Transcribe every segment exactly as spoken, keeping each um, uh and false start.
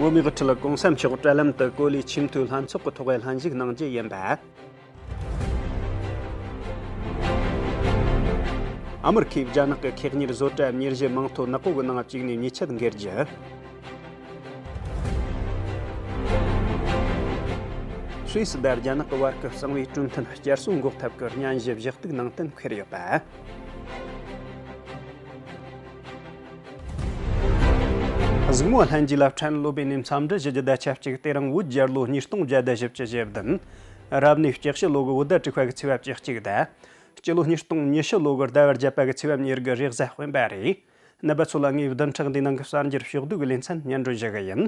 བོད་མིའི་དབུ་ཁྲིད་གོང་ས་མཆོག་དྲ་ལམ་དུ་ཀོ་ལི་ཆེས་མཐོའི་ལྷན་ཚོགས་ཀྱི་ཐོག་ལྷན་ཞུགས་གནང་རྒྱུ་ཡིན་པ། ཨ་མི་རི་ཁས་རྒྱ་ནག་གི་ཁེ་གཉེར་བཟོ་གྲྭ་ཉེར་བཞི་མིང་ཐོ་ནག་པོ་གི་ནང་བཅུག་ནས་ཉེས་ཆད་འགེལ་རྒྱུ། སུད་སི་དང་རྒྱ་ནག་གི་བར་གྱི་གསང་བའི་གྲོས་མཐུན་བསྐྱར་གསོ་འགོག་ཐབས་ཀྱི་སྙན་ཞུ་བཞག་གཏུག་གནང་གཏན་འཁེལ་ཡོད་པ། གཟིགས་མོ་ལྷན་རྒྱས་ལ་ཕྲན་སློབ་དཔོན་ནས་འཚམས་འདྲི་ཞུ་རྒྱུ། ད་ཆ་གཅིག་དེ་རིང་བོད་རྒྱལ་ལོ་ཉིས་སྟོང་བརྒྱ་དང་བཞི་བཅུ་ཞེ་བདུན། རབ་གནས་གཅིག་ཞི་ལོ་གི་བོད་ཟླ་དྲུག་པ་གི་ཚེས་པ་བཅུ་གཅིག་དང་། སྤྱི་ལོ་ཉིས་སྟོང་ཉི་ཤུ་ལོ་གི་ཟླ་བ་བརྒྱད་པ་གི་ཚེས་པ་ཉེར་དགུ་རེས་གཟའ་སྤེན་པ་རེད། རྣམ་པ་ཚོ་ལ་ངས་བདུན་ཕྲག་འདིའི་ནང་གི་གསར་འགྱུར་ཕྱོགས་བསྡུས་ཀྱི་ལེ་ཚན་སྙན་སྒྲོན་ཞུ་གི་ཡིན།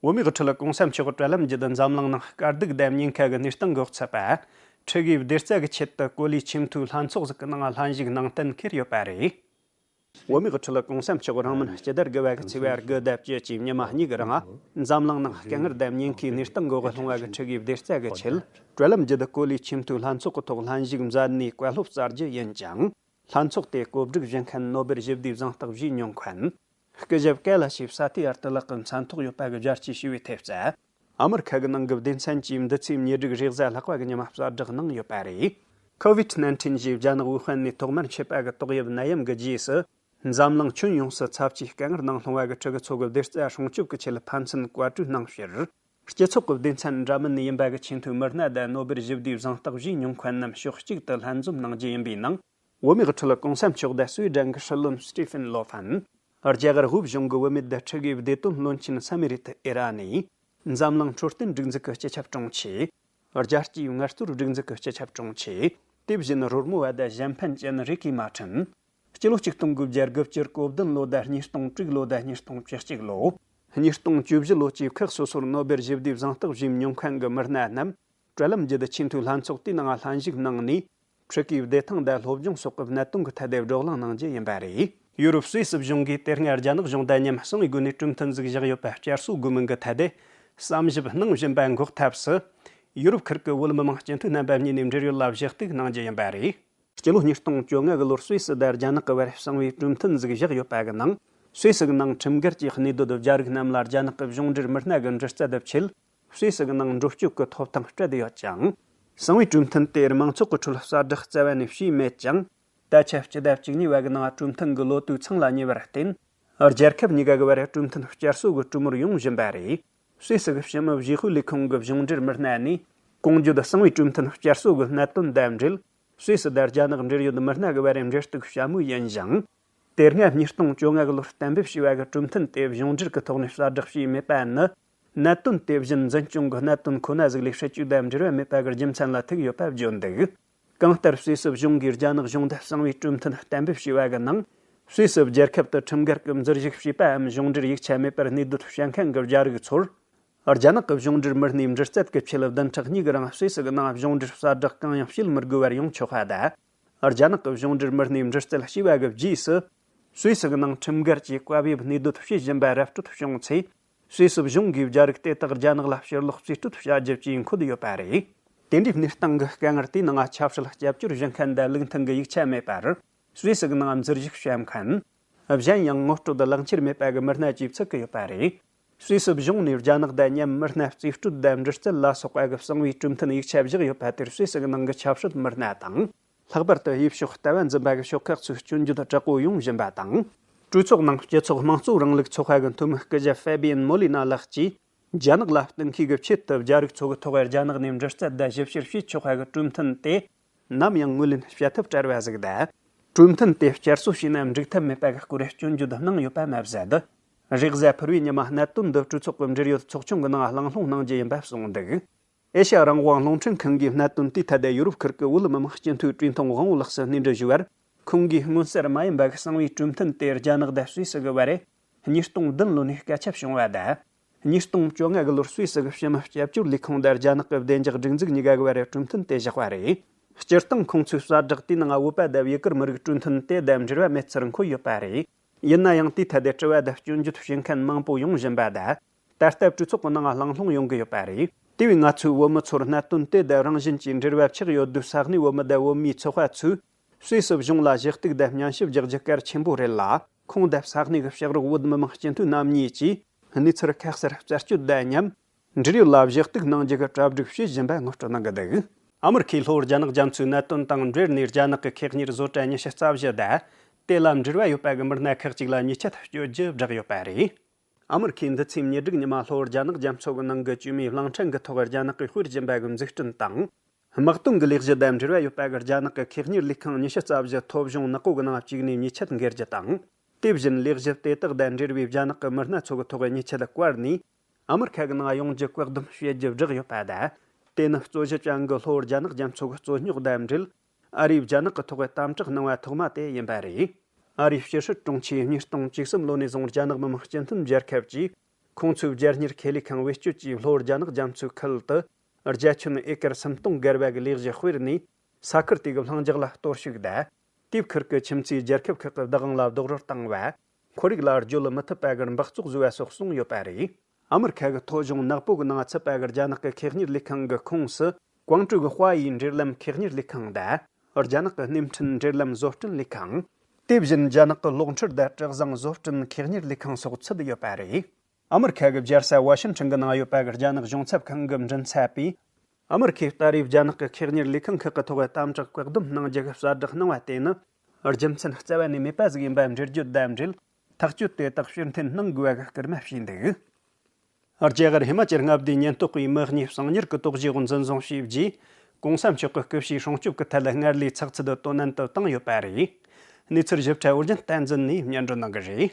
བོད་མིའི་དབུ་ཁྲིད་གོང་ས་མཆོག་དྲ་ལམ་བརྒྱུད་འཛམ་གླིང་ནང་དཀའ་སྡུག་དང་ཉེན་ཁ་གི་གནས་སྟངས་འགོག་ཚུགས་པ། ཁྲི་གིས་བདེ་རྩ་གི་ཆེད་དུ་ཀོ་ལི་ཆེས་མཐོའི་ལྷན་ཚོགས་ཟིག་གི་ནང་ལྷན་ཞུགས་གནང་གཏན་འཁེལ་ཡོད་པ་རེད། བོད་མིའི་དབུ་ཁྲིད་གོང་ས་མཆོག་རིང་མིན་སྤྱི་ཟླ་དགུ་པ་གི་ཚེས་པ་དགུ་དང་བཅུ་གཅིག་ཉི་མ་གཉིས་ཀྱི་རིང་འཛམ་གླིང་ནང་དཀའ་ངལ་དང་ཉེན་ཁའི་གནས་སྟངས་འགོག་གི་སློང་བ་གི་ཁྲི་གིས་བདེ་རྩ་གི་ཆེད་དྲ་ལམ་བརྒྱུད་ཀོ་ལི་ཆེས་མཐོའི་ལྷན་ཚོགས་ཀྱི་ཐོག་ལྷན་ཞུགས་མཛད་ནས་བཀའ་སློབ་སྩལ་རྒྱུ་ཡིན་ཅིང་། ལྷན་ཚོགས་དེ་གོ་སྒྲིག་བྱེད་མཁན་ནོ་སྦེལ་ཞི་བདེའི་གཟེངས་རྟགས་བཞེས་མྱོང་མཁན། སྐུ་ཞབས་ཀེ་ལ་ཤི་ས་ཏི་ཨར་ཏི་ལགས་ཀྱི་མཚན་ཐོགས་ཡོད་པ་གི་རྒྱལ་སྤྱིའི་ཞི་བའི་ཐེབས་རྩ། ཨ་མི་རི་ཁ་གི་ནང་གི་སྡེ་ཚན་གྱིས་འདི་ཚེས་ཉེར་དྲུག་རེས་གཟའ་ལྷག་པ་གི་ཉི་མ་གསལ་བསྒྲགས་གནང་ཡོད་པ་རེད། ཁོ་ཝིད་ནན་ཏིན་ཞེས་རྒྱ་ནག་ཝུ་ཧན་ནས་ཐོག་མར་མཆེད་པ་གི་ཏོག་དབྱིབས་ནད་ཡམས་ཀྱི་རྗེས་སུ། འཛམ་གླིང་ཁྱོན་ཡོངས་སུ་ཚབས་ཆེའི་དཀའ་ངལ་ནང་ལྷུང་བ་གི་ཕྲུ་གུ་ཚོ་གི་བདེ་རྩ་སྲུང་སྐྱོབ་ཀྱི་ཆེད་ཕན་ཚུན་བཀའ་གྲོས་གནང་ཕྱིར། སྤྱི་ཚོགས་ཀྱི་སྡེ་ཚན་འདྲ་མིན་ནས་ཡིན་པ་གི་ཆེས་མཐོའི་མི་སྣ་དང་ནོ་སྦེལ་ཞི་བདེའི་གཟེངས་རྟགས་བཞེས་མྱོང་མཁན་རྣམས་ཕྱོགས་གཅིག་ཏུ་ལྷན་འཛོམས་གནང་རྒྱུ་ཡིན་པའི་ནང་། བོད་མིའི་དབུ་ཁྲིད་གོང་ས་མཆོག་དང་སུའེ་ཌེན་གྱི་སྲིད་བློན་སི་ཏི་ཕིན་ལོ་ཧྥན། རྒྱ་གར་བོད་གཞུང་གི་བུད་མེད་དང་ཕྲུ་གུའི་བདེ་དོན་བློན་ཆེན་ས་མི་རི་ཐི་ཨེ་ར་ནི། འཛམ་གླིང་འཕྲོད་བསྟེན་སྒྲིག་འཛུགས་ཀྱི་སྤྱི་ཁྱབ་དྲུང་ཆེ། རྒྱལ་སྤྱིའི་ངལ་རྩོལ་སྒྲིག་འཛུགས་ཀྱི་སྤྱི་ཁྱབ་དྲུང་ཆེ། དེ་བཞིན་རོལ་མོ་བ་དང་གཞན་ཕན་ཅན་རེ་ཀི་མ་ཁྲིན། སྤྱི་ལོ་ཆིག་སྟོང་དགུ་བརྒྱ་དགུ་བཅུ་གོ་བདུན་ལོ་དང་ཉིས་སྟོང་དྲུག་ལོ་དང་ཉིས་སྟོང་བཅུ་གཅིག་ལོ། ཉིས་སྟོང་བཅུ་བཞི་ལོ་བཅས་ཁག་སོ་སོར་ནོ་སྦེལ་ཞི་བདེའི་གཟེངས་རྟགས་བཞེས་མྱོང་མཁན་གྱི་མི་སྣ་རྣམས། དྲ་ལམ་བརྒྱུད་ཆེས་མཐོའི་ལྷན་ཚོགས་དེའི་ནང་ལྷན་ཞུགས་གནང་ནས། ཕྲུ་གུའི་བདེ་ཐང་དང་སློབ་སྦྱོང་སོགས་ཀྱི་གནད་དོན་གྱི་ཐད་དེ་བགྲོ་གླེང་གནང་རྒྱུ་ཡིན་པ་རེད། ཡུ་རོབ་སུད་སི་གཞུང་གིས་དེ་སྔ་རྒྱ་ནག་གཞུང་དང་མཉམ་གསང་བའི་སྒོ་ནས་གྲོས་མཐུན་ཟིག་བཞག་ཡོད་པ་བསྐྱར་གསོ་དགོས་མིན་གྱི་ཐད་དེ་བསམ་ཞིབ་གནང་བཞིན་པ་འགོག་ཐབས་སུ། ཡུ་རོབ་ཁུལ་གྱི་བོད་མི་མང་སྤྱི་འཐུས་རྣམ་པ་གཉིས་ནས་འབྲེལ་ཡོད་ལ་བཞེས་གཏུག་གནང་རྒྱུ་ཡིན་པ་རེད། སྤྱི་ལོ་ཉིས་སྟོང་བཅོ་ལྔ་གི་ལོར་སུད་སི་དང་རྒྱ་ནག་གི་བར་གསང་བའི་གྲོས་མཐུན་ཟིག་བཞག་ཡོད་པ་གི་ནང་། སུད་སི་གི་ནང་ཁྲིམས་འགལ་གྱི་གནས་སྡོད་རྒྱ་རིགས་རྣམས་ལ་རྒྱ་ནག་གི་གཞུང་འབྲེལ་མི་སྣ་གི་འདྲི་རྩད་བྱེད་ཆེད། སུད་སི་གི་ནང་འགྲོ་སྐྱོད་ཀྱི་ཐོབ་ཐང་སྤྲད་ཡོད་ཅིང་། གསང་བའི་གྲོས་མཐུན་དེ་མང་ཚོགས་ཀྱི་ཁྲོད་གསལ་བསྒྲགས་རྩ་བ་ནས་བྱས་མེད་ཅིང་། ད་ཆ་སྤྱི་ཟླ་བཅུ་གཉིས་པ་གི་ནང་གྲོས་མཐུན་གྱི་ལོ་དུས་ཚང་ལ་ཉེ་བར་བརྟེན། རྒྱལ་ཁབ་གཉིས་ཀ་གི་བར་གྲོས་མཐུན་བསྐྱར་གསོ་གི་གྲོས་མོལ་ཡོང་བཞིན་པ་རེད། སུད་སི་གི་ཕྱི་མི་བཞེས་ཤོས་ལས་ཁུངས་ཀྱི་གཞུང་འབྲེལ་མི་སྣ་ནས། གོང་བརྗོད་གསང་བའི་གྲོས་མཐུན་བསྐྱར་གསོ་གི་གནད་དོན་དང་འབྲེལ། སུད་སི་དང་རྒྱ་ནག་འབྲེལ་ཡོད་མི་སྣ་གི་བར་འབྲེལ་གཏུག་བྱ་མུས་ཡིན་ཞིང་། དེ་སྔ་ཉིས་སྟོང་བཅོ་ལྔ་གི་ལོར་གཏན་འབེབས་བྱས་པ་གི་གྲོས་མཐུན་དེ་གཞུང་འབྲེལ་གྱི་ཐོག་ནས་གསལ་བསྒྲགས་བྱས་མེད་པ་ནི། གནད་དོན་དེ་བཞིན་འཛིན་སྐྱོང་གི་གནད་དོན་ཁོ་ན་ཟིག་ལས་སྲིད་ཇུས་དང་འབྲེལ་བ་མེད་པ་གི་རྒྱུ་མཚན་ལ་ཐུག་ཡོད་པ་བརྗོད་འདུག་གང་ལྟར་སུད་སི་གཞུང་གིས་རྒྱ་ནག་གཞུང་དང་གསང་བའི་གྲོས་མཐུན་གཏན་འབེབས་བྱས་པ་གི་ནང་། སུད་སི་རྒྱལ་ཁབ་ཏུ་ཁྲིམས་འགལ་གྱི་འཛུལ་ཞུགས་བྱས་པའམ་གཞུང་འབྲེལ་ཡིག་ཆ་མེད་པར་གནས་སྡོད་བྱེད་མཁན་གྱི་རྒྱ་རིགས་ཚོར། རྒྱ་ནག་གི་གཞུང་འབྲེལ་མི་སྣའི་འདྲི་རྩད་ཀྱི་ཆེད་བདུན་ཕྲག་གཉིས་ཀྱི་རིང་སུད་སི་གི་ནང་གཞུང་འབྲེལ་གསལ་བསྒྲགས་གང་ཡང་བྱེད་མི་དགོས་པར་ཡོང་ཆོག་པ་དང་། རྒྱ་ནག་གི་གཞུང་འབྲེལ་མི་སྣའི་འདྲི་རྩད་བྱས་པ་གི་རྗེས་སུ། སུད་སི་གི་ནང་ཁྲིམས་འགལ་གྱིས་བཀའ་ཕེབས་གནས་སྡོད་བྱེད་བཞིན་པ་ར་སྤྲོད་བྱུང་ཚེ། སུད་སི་གཞུང་གིས་རྒྱ་རིགས་དེ་དག་རྒྱ་ནག་ལ་ཕྱིར་ལོག་རྩིས་སྤྲོད་བྱ་རྒྱུ་བཅས་འཁོད་ཡོད་པ་རེད། དེ་འདྲའི་གནས་སྟངས་ཀྱི་དཀའ་ངལ་དེའི་ནང་ཆབ་སྲིད་སྐྱབས་བཅོལ་ཞུ་མཁན་དང་ལུགས་མཐུན་གྱི་ཡིག་ཆ་མེད་པར། སུད་སི་གི་ནང་འཛུལ་ཞུགས་བྱེད་མཁན། གཞན་ཡང་ངོ་སྤྲོད་ལག་འཁྱེར་མེད་པ་གི་མི་སྣ་བཅས་ཚུད་ཀྱི་ཡོད་པ་རེད། སུད་སི་གཞུང་ནས་རྒྱ་ནག་དང་མཉམ་མི་སྣ་རྩིས་སྤྲོད་དང་འདྲི་རྩད་ལ་སོགས་པ་གི་གསང་བའི་གྲོས་མཐུན་ཡིག་ཆ་བཞག་ཡོད་པ་དེར་སུད་སི་གི་ནང་གི་ཆབ་སྲིད་མི་སྣ་དང་། ལྷག་པར་དུ་དབྱེ་ཕྱོགས་ལྟ་བ་འཛིན་པ་གི་ཤོག་ཁག་ཚོས་སྐྱོན་བརྗོད་དྲག་པོ་ཡོང་བཞིན་པ་དང་། གྲོས་ཚོགས་ནང་སྤྱི་ཚོགས་དམངས་གཙོ་རིང་ལུགས་ཚོགས་པ་གི་འཐུས་མི་སྐུ་ཞབས་ཧྥེ་བི་ཡན་མོ་ལི་ན་ལགས་ཀྱིས། རྒྱ་ནག་ལ་བསྟུན་མཁས་ཀྱི་ཆེད་དུ་རྒྱ་རིགས་ཚོ་གི་ཐོག་རྒྱ་ནག་ནས་འདྲི་རྩད་དང་ཞིབ་བཤེར་བྱེད་ཆོག་པ་གི་གྲོས་མཐུན་དེ། ནམ་ཡང་ངོས་ལེན་བྱ་ཐབས་བྲལ་བ་ཟིག་དང་། གྲོས་མཐུན་དེ་བསྐྱར་གསོ་བྱས་ན་འགྲིག་ཐབས་མེད་པ་གི་སྐོར་སྐྱོན་བརྗོད་གནང་ཡོད་པ་མ་ཟད། རེས་གཟའ་ཕུར་བུའི་ཉི་མ་གནད་དོན་འདི་གྲོས་ཚོགས་ཀྱི་འབྲེལ་ཡོད་ཚོགས་ཆུང་གི་ནང་གླེང་སློང་གནང་རྒྱུ་ཡིན་པ་གསུངས་འདུག་ཨེ་ཤ་ཡ་རང་དབང་རླུང་འཕྲིན་ཁང་གིས་གནད་དོན་དེའི་ཐད་དུ་ཡུ་རོབ་ཁུལ་གྱི་བོད་མི་མང་སྤྱི་འཐུས་གྲོས་མཐུན་དབང་བོ་ལགས་སུ་སྣེ་འདྲི་ཞུས་པར། ཁོང་གིས་མངོན་གསལ་མ་ཡིན་པ་གི་གསང་བའི་གྲོས་མཐུན་དེ་རྒྱ་ནག་དང་སུད་སི་གི་བར་རེ། ཉིས་སྟོང་བདུན་ལོ་ནས་སྐད་ཆ་བྱུང་བ་དང་། ཉིས་སྟོང་བཅོ་ལྔ་གི་ལོར་སུད་སི་གི་ཕྱི་མི་སྐྱབས་བཅོལ་ལས་ཁུངས་དང་རྒྱ་ནག་གི་བདེ་འཇགས་སྒྲིག་འཛུགས་གཉིས་ཀ་གི་བར་རེ་གྲོས་མཐུན་དེ་བཞག་པ་རེད། སྤྱིར་བཏང་ཁོང་ཚོའི་གསལ་བསྒྲགས་དེའི་ནང་བོད་པ་དང་ཡུ་གུར་མི་རིགས་གྲོས་མཐུན་དེ་དང་འབྲེལ་བ་མེད་ཚུལ་འཁོད་ཡོད་པ་རེད། ཡིན་ན་ཡང་དེའི་ཐད་དེ་དྲི་བ་དང་སྐྱོན་བརྗོད་བྱེད་མཁན་མང་པོ་ཡོང་བཞིན་པ་དང་། ད་ལྟ་གྲོས་ཚོགས་ཀྱི་ནང་གླེང་སློང་ཡོང་གི་ཡོད་པ་རེད། དེ་བས་ང་ཚོས་བོད་མི་ཚོར་གནད་དོན་དེ་དང་རང་བཞིན་གྱིས་འབྲེལ་བ་ཆགས་ཡོད་དུས་ས་གནས་བོད་མི་དང་བོད་མིའི་ཚོགས་པ་ཚོས་སུད་སི་གཞུང་ལ་ཞུ་གཏུག་དང་སྙན་ཞུ་རྒྱག་རྒྱུ་གལ་ཆེན་པོ་རེད་ལ། ཁོང་དང་ས་གནས་ཀྱི་ཕྱག་རོགས་བོད་མི་མང་སྤྱི་འཐུས་རྣམ་གཉིས་ཀྱིས་གནས་ཚུལ་ཁ་གསལ་རྩད་གཅོད་དང་མཉམ། འབྲེལ་ཡོད་ལ་ཞུ་གཏུག་གནང་རྒྱུ་གི་གྲ་སྒྲིག་བྱེད་བཞིན་པ་ངོ་སྤྲོད་གནང་གི་འདུག་ཨ་མི་རི་ཁས་ལྷོ་བོད་རྒྱ་ནག་རྒྱ་མཚོའི་གནད་དོན་དང་འབྲེལ་ནས་རྒྱ་ནག་གི་ཁེ་གཉེར་བཟོ་གྲྭ་ཉི་ཤུ་རྩ་བཞི་དང་། དེ་ལ་འབྲེལ་བ་ཡོད་པ་གི་མི་སྣ་ཁག་ཅིག་ལ་ཉེས་ཆད་གཅོད་རྒྱུ་བསྒྲགས་ཡོད་པ་རེད། ཨ་མི་རི་ཁས་འདི་ཚེས་ཉེར་དྲུག་ཉི་མ་ལྷོ་བོད་རྒྱ་ནག་རྒྱ་མཚོ་གི་ནང་གི་བཅོས་མའི་གླིང་ཕྲན་གྱི་ཐོག་རྒྱ་ནག་གིས་སྤེལ་བཞིན་པ་གི་འཛུགས་སྐྲུན་དང་། དམག་དོན་གྱི་ལས་གཞི་དང་འབྲེལ་བ་ཡོད་པ་གི་རྒྱ་ནག་གི་ཁེ་གཉེར་ལས་ཁང་ཉི་ཤུ་རྩ་བཞི་ཐོ་གཞུང་ནག་པོ་གི་ནང་བཅུག་ནས་ཉེས་ཆད་འགེལ་རྒྱུ་དང་། དེ་བཞིན་ལས་གཞི་དེ་དག་དང་འབྲེལ་བའི་རྒྱ་ནག་གི་མི་སྣ་ཚོ་གི་ཐོག་ཉེས་ཆད་བཀལ་ནས། ཨ་མི་རི་ཁ་གི་ནང་ཡོང་རྒྱུ་བཀག་སྡོམ་བྱེད་རྒྱུ་བསྒྲགས་ཡོད་པ་དང་། དེ་ནི་རྩོད་གཞི་ཅན་གྱི་ལྷོ་བོད་རྒྱ་ནག་རྒྱ་མཚོ་གི་རྩོད་རྙོག་དང་འབྲེལ། ཨ་རིས་རྒྱ་ནག་གི་ཐོག་གི་དམ་དྲག་གནང་བ་ཐོག་མ་དེ་ཡིན་པ་རེད། ཨ་རིའི་ཕྱི་སྲིད་དྲུང་ཆེས་ཉིས་སྟོང་བཅུ་གསུམ་ལོ་ནས་བཟུང་རྒྱ་ནག་མི་དམངས་སྤྱི་མཐུན་རྒྱལ་ཁབ་ཀྱིས། ཁོང་ཚོའི་རྒྱལ་གཉེར་ཁེ་ལས་ཁང་བེད་སྤྱོད་ཀྱིས་ལྷོ་བོད་རྒྱ་ནག་རྒྱ་མཚོའི་ཁུལ་དུ། རྒྱ་ཁྱོན་ཨེ་ཀར་སུམ་སྟོང་བརྒལ་བ་གི་ལས་གཞི་སྤེལ་ནས། ས་ཁུལ་དེ་གི་ལྷིང་འཇགས་ལ་གཏོར་བཤིག་དང་། དེའི་ཁུལ་གྱི་ཁྱིམ་མཚེས་རྒྱལ་ཁབ་ཁག་གི་བདག་དབང་ལ་རྡོག་རོལ་བཏང་བ། ཁོར་ཡུག་ལ་བརྗོད་མི་ཐུབ་པ་གི་འབག་བཙོག་བཟོས་པ་སོགས་གསུངས་ཡོད་པ་རེད། ཨ་མི་རི་ཁ་གི་ཐོ་གཞུང་ནག་པོ་གི་ནང་ཚུད་པ་གི་རྒྱ་ནག་གི་ཁེ་གཉེར་ལས་ཁང་གི་ཁོངས་སུ། ཀོང་ཀྲོའུ་གི་ཧྭ་ཡི་འབྲེལ་ལམ་ཁེ་གཉེར་ལས་ཁང་དང་། རྒྱ་ནག་གི་བརྙན་འཕྲིན་འབྲེལ་ལམ་བཟོ་སྐྲུན་ལས་ཁང་། དེ་བཞིན་རྒྱ་ནག་གི་གློག་འཕྲུལ་དང་གྲུ་གཟིངས་བཟོ་སྐྲུན་ཁེ་གཉེར་ལས་ཁང་སོགས་ཚུད་ཡོད་པ་རེད། ཨ་མི་རི་ཁ་གི་རྒྱལ་ས་ཝ་ཤིན་ཊོན་གི་ནང་ཡོད་པ་གི་རྒྱ་ནག་གཞུང་ཚབ་ཁང་གི་མགྲིན་ཚབ་པས། ཨ་མི་རི་ཁས་ད་རེས་རྒྱ་ནག་གི་ཁེ་གཉེར་ལས་ཁང་ཁག་གི་ཐོག་གི་དམ་དྲག་བཀག་སྡོམ་གནང་རྒྱུ་གི་གསལ་བསྒྲགས་གནང་བ་དེ་ནི། རྒྱུ་མཚན་རྩ་བ་ནས་མེད་པ་ཟིག་ཡིན་པ་འགྲེལ་བརྗོད་དང་འབྲེལ། ཐག་གཅོད་དེ་དག་ཕྱིར་འཐེན་གནང་དགོས་པ་གི་སྐུལ་མ་བྱས་འདུག་རྒྱ་གར་ཧི་མ་ཅལ་མངའ་སྡེའི་ཉེན་རྟོག་པས་མི་གཉིས་གསང་ཉུལ་གྱི་དོགས་གཞིའི་འོག་འཛིན་བཟུང་བྱས་རྗེས། གོང་ས་མཆོག་གི་སྐུ་ཕྱྭའི་སྲུང་སྐྱོབ་ཀྱི་ཐད་སྔར་ལས་ཚགས་ཚུད་དུ་དོ་ནན་དུ་བཏང་ཡོད་པ་རེད། གནས་ཚུལ་ཞིབ་ཕྲ་ཨོ་རྒྱན་བསྟན་འཛིན་ནས་སྙན་སྒྲོན་གནང་གི་རེད།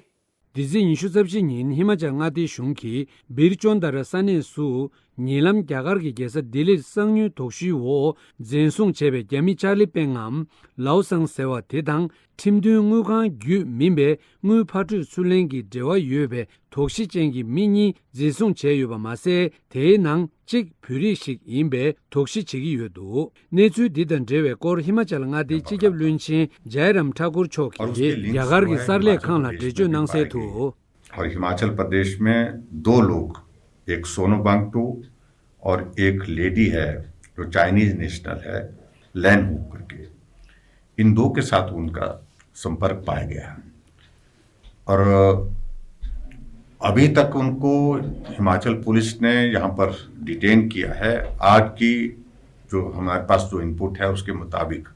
འདི་ཚེས་ཉི་ཤུ་རྩ་བཞི་ཉིན་ཧི་མ་ཅལ་མངའ་སྡེའི་གཞུང་གིས་བིར་ཅོན་དར་ས་གནས་སུ། ཉེ་ལམ་རྒྱ་གར་གྱི་རྒྱལ་ས་ལྡི་ལིར་གསང་ཉུལ་དོགས་གཞིའི་འོག་འཛིན་བཟུང་བྱས་པའི་རྒྱ་མི་ཅར་ལི་པེང་ངམ་ལའོ་སང་ཟེར་བ་དེ་དང་། ཁྲིམས་མཐུན་དངུལ་ཁང་བརྒྱུད་མིན་པའི་དངུལ་ཕར་སྤྲོད་ཚུར་ལེན་གྱི་འབྲེལ་བ་ཡོད་པའི་དོགས་གཞི་ཅན་གྱི་མི་གཉིས་འཛིན་བཟུང་བྱས་ཡོད་པ་མ་ཟད། དེའི་ནང་གཅིག་བོད་རིགས་ཤིག་ཡིན་པའི་དོགས་གཞི་བྱེད་ཀྱི་ཡོད་འདུག་གནས་ཚུལ་འདི་དང་འབྲེལ་བའི་སྐོར་ཧི་མ་ཅལ་མངའ་སྡེའི་སྤྱི་ཁྱབ་བློན་ཆེན་ཇའི་རམ་ཐ་ཀུར་མཆོག་གིས་རྒྱ་གར་གྱི་གསར་ལས་ཁང་ལ་འགྲེལ་བརྗོད་གནང་གསལ་དུ། और हिमाचल प्रदेश में दो लोग, एक सोनम वांगचुक और एक लेडी है जो चाइनीज नेशनल है, लैन हू करके, इन दो के साथ उनका संपर्क पाया गया है। और अभी तक उनको हिमाचल पुलिस ने यहाँ पर डिटेन किया है। आज की जो हमारे पास जो इनपुट है, उसके मुताबिक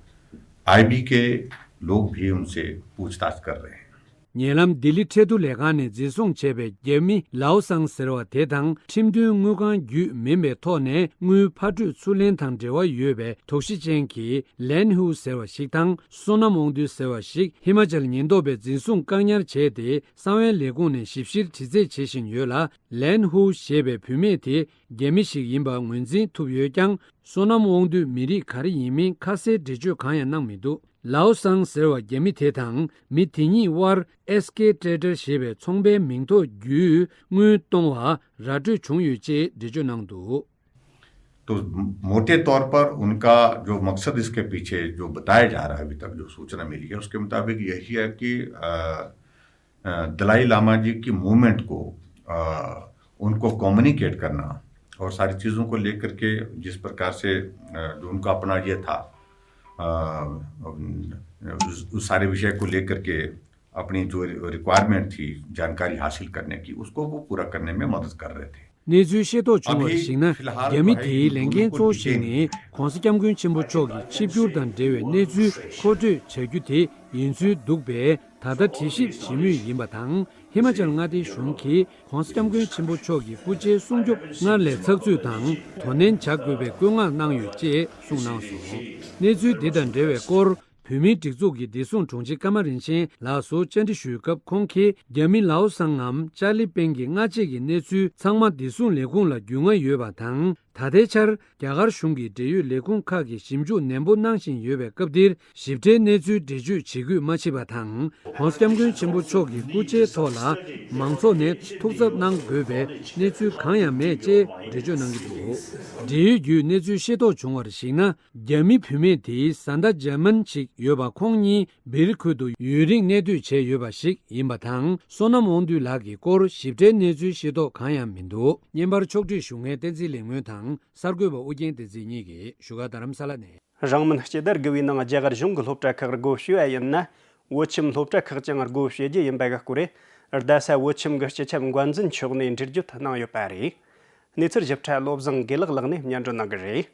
आईबी के लोग भी उनसे पूछताछ कर रहे हैं। ཉེ་ལམ་ལྡི་ལི་ཁྲལ་བསྡུ་ལས་ཁང་ནས་འཛིན་བཟུང་བྱས་པའི་རྒྱ་མི་ལའོ་སང་ཟེར་བ་དེ་དང་ཁྲིམས་མཐུན་དངུལ་ཁང་བརྒྱུད་མིན་པའི་ཐོག་ནས་དངུལ་ཕར་སྤྲོད་ཚུར་ལེན་དང་འབྲེལ་བ་ཡོད་པའི་དོགས་གཞི་ཅན་གྱི་ལན་ཧུའུ་ཟེར་བ་ཞིག་དང་སོ་ནམ་དབང་འདུས་ཟེར་བ་ཞིག་ཧི་མ་ཅལ་ཉེན་རྟོག་པས་འཛིན་བཟུང་བཀག་ཉར་བྱས་ཏེ། གསང་བའི་ལས་ཁུངས་ནས་ཞིབ་བཤེར་དྲི་རྩད་བྱེད་བཞིན་ཡོད་ལ། ལན་ཧུའུ་ཞེས་པའི་བུད་མེད་དེ་རྒྱ་མི་ཞིག་ཡིན་པ་ངོས་འཛིན་ཐུབ་ཡོད་ཀྱང་། སོ་ནམ་དབང་འདུས་མི་རིགས་ག་རེ་ཡིན་མིན་ཁ་གསལ་འགྲེལ་བརྗོད་གང་ཡང་གནང་མི་འདུག་ལའོ་སང་ཟེར་བ་རྒྱ་མི་དེ་དང་མི་དེ་གཉིས་དབར་ཨེས་ཀེ་ཊེ་ཌར་ཞེས་པའི་ཚོང་པའི་མིང་ཐོ་བརྒྱུད་དངུལ་གཏོང་བ་ར་སྤྲོད་བྱུང་ཡོད་ཅེས་འགྲེལ་བརྗོད་གནང་འདུག तो मोटे तौर पर उनका जो मकसद इसके पीछे जो बताया जा रहा है, अभी तक जो सूचना मिली है, उसके मुताबिक यही है कि अ, अ, दलाई लामा जी की मूवमेंट को, अ, उनको कम्युनिकेट करना और सारी चीज़ों को लेकर के जिस प्रकार से, अ, जो उनका अपना ये था, अ, उस, उस सारे विषय को लेकर के अपनी जो रिक्वायरमेंट थी जानकारी हासिल करने की, उसको वो पूरा करने में मदद कर रहे थे। གནས་ཚུལ་ཤེས་རྟོགས་བྱུང་བར་གཞིགས་ན། རྒྱ་མི་དེའི་ལས་འགན་གཙོ་བོ་ཞིག་ནི་༸གོང་ས་༸སྐྱབས་མགོན་ཆེན་པོ་མཆོག་གི་ཆིབས་བསྒྱུར་དང་འབྲེལ་བའི་གནས་ཚུལ་མཁོ་སྤྲོད་བྱ་རྒྱུ་དེ་ཡིན་ཚུལ་འདུག་པས། ད་ལྟ་དྲི་ཞིབ་བྱེད་མུས་ཡིན་པ་དང་། ཧི་མ་ཅལ་མངའ་སྡེའི་གཞུང་གིས་༸གོང་ས་༸སྐྱབས་མགོན་ཆེན་པོ་མཆོག་གི་སྐུ་ཕྱྭའི་སྲུང་སྐྱོབ་སྔར་ལས་ཚགས་ཚུད་དང་དོ་ནན་བྱ་དགོས་པའི་བཀོད་མངགས་གནང་ཡོད་ཅེས་གསུངས་གནང་སོང་། གནས་ཚུལ་འདི་དང་འབྲེལ་བའི་སྐོར། བོད་མིའི་སྒྲིག་འཛུགས་ཀྱི་བདེ་སྲུང་དྲུང་ཆེ་ཀརྨ་རིན་ཆེན་ལགས་སུ་བཅར་འདྲི་ཞུས་སྐབས། ཁོང་གིས་རྒྱ་མི་ལའོ་སང་ངམ་ཅར་ལི་པེང་གི་སྔ་རྗེས་ཀྱི་གནས་ཚུལ་ཚང་མ་བདེ་སྲུང་ལས་ཁུངས་ལ་རྒྱུས་མངའ་ཡོད་པ་དང་། ད་ལྟའི་ཆར་རྒྱ་གར་གཞུང་གི་འབྲེལ་ཡོད་ལས་ཁུངས་ཁག་གིས་ཞིབ་འཇུག་ནན་པོ་གནང་བཞིན་ཡོད་པའི་སྐབས་འདིར་ཞིབ་ཕྲའི་གནས་ཚུལ་འགྲེལ་བརྗོད་བྱེད་དགོས་མ་མཆིས་པ་དང་། ྋགོང་ས་ྋསྐྱབས་མགོན་ཆེན་པོ་མཆོག་གི་སྐུ་ཕྱྭའི་ཐོག་ལ་མང་ཚོགས་ནས་ཐུགས་འཚབ་གནང་དགོས་པའི་གནས་ཚུལ་གང་ཡང་མེད་ཅེས་འགྲེལ་བརྗོད་གནང་གི་འདུག་འབྲེལ་ཡོད་བརྒྱུད་གནས་ཚུལ་ཤེས་རྟོགས་བྱུང་བར་གཞིགས་ན། རྒྱ་མི་བུད་མེད་དེ་བཟའ་ཟླ་འཇར་མན་ཞིག་ཡོད་པ། ཁོང་གཉིས་སྦིར་ཁུལ་དུ་ཡུན་རིང་གནས་སྡོད་བྱས་ཡོད་པ་ཞིག་ཡིན་པ་དང་། བསོད་ནམས་དབང་འདུས་ལགས་ཀྱི་སྐོར་ཞིབ་ཕྲའི་གནས་ཚུལ་ཤེས་རྟོགས་གང་ཡང་མི་འདུག་བརྙན་པར་ཕྱོགས་བསྒྲིགས་ཞུ་མཁན་བསྟན་འཛིན་ལེགས་སྨོན་དང་གསར་འགོད་པ་ཨུ་རྒྱན་བསྟན་འཛིན་གཉིས་ཀྱིས་བཞུགས་སྒར་རྡ་རམ་ས་ལ་ནས། རང་མིན་སྤྱི་ཟླ་དགུ་པའི་ནང་རྒྱ་གར་གཞུང་གི་སློབ་གྲྭ་ཁག་སྒོ་ཕྱེ་བ་ཡིན་ན། བོད་ཁྱིམ་སློབ་གྲྭ་ཁག་ཀྱང་སྒོ་ཕྱེ་རྒྱུ་ཡིན་པ་གི་སྐོར་རེད། རྡ་ས་བོད་ཁྱིམ་གྱི་སྤྱི་ཁྱབ་འགན་འཛིན་མཆོག་ནས་འགྲེལ་བརྗོད་གནང་ཡོད་པ་རེད། གནས་ཚུལ་ཞིབ་ཕྲ་བློ་བཟང་དགེ་ལེགས་ལགས་ནས་སྙན་སྒྲོན་གནང་གི་རེད།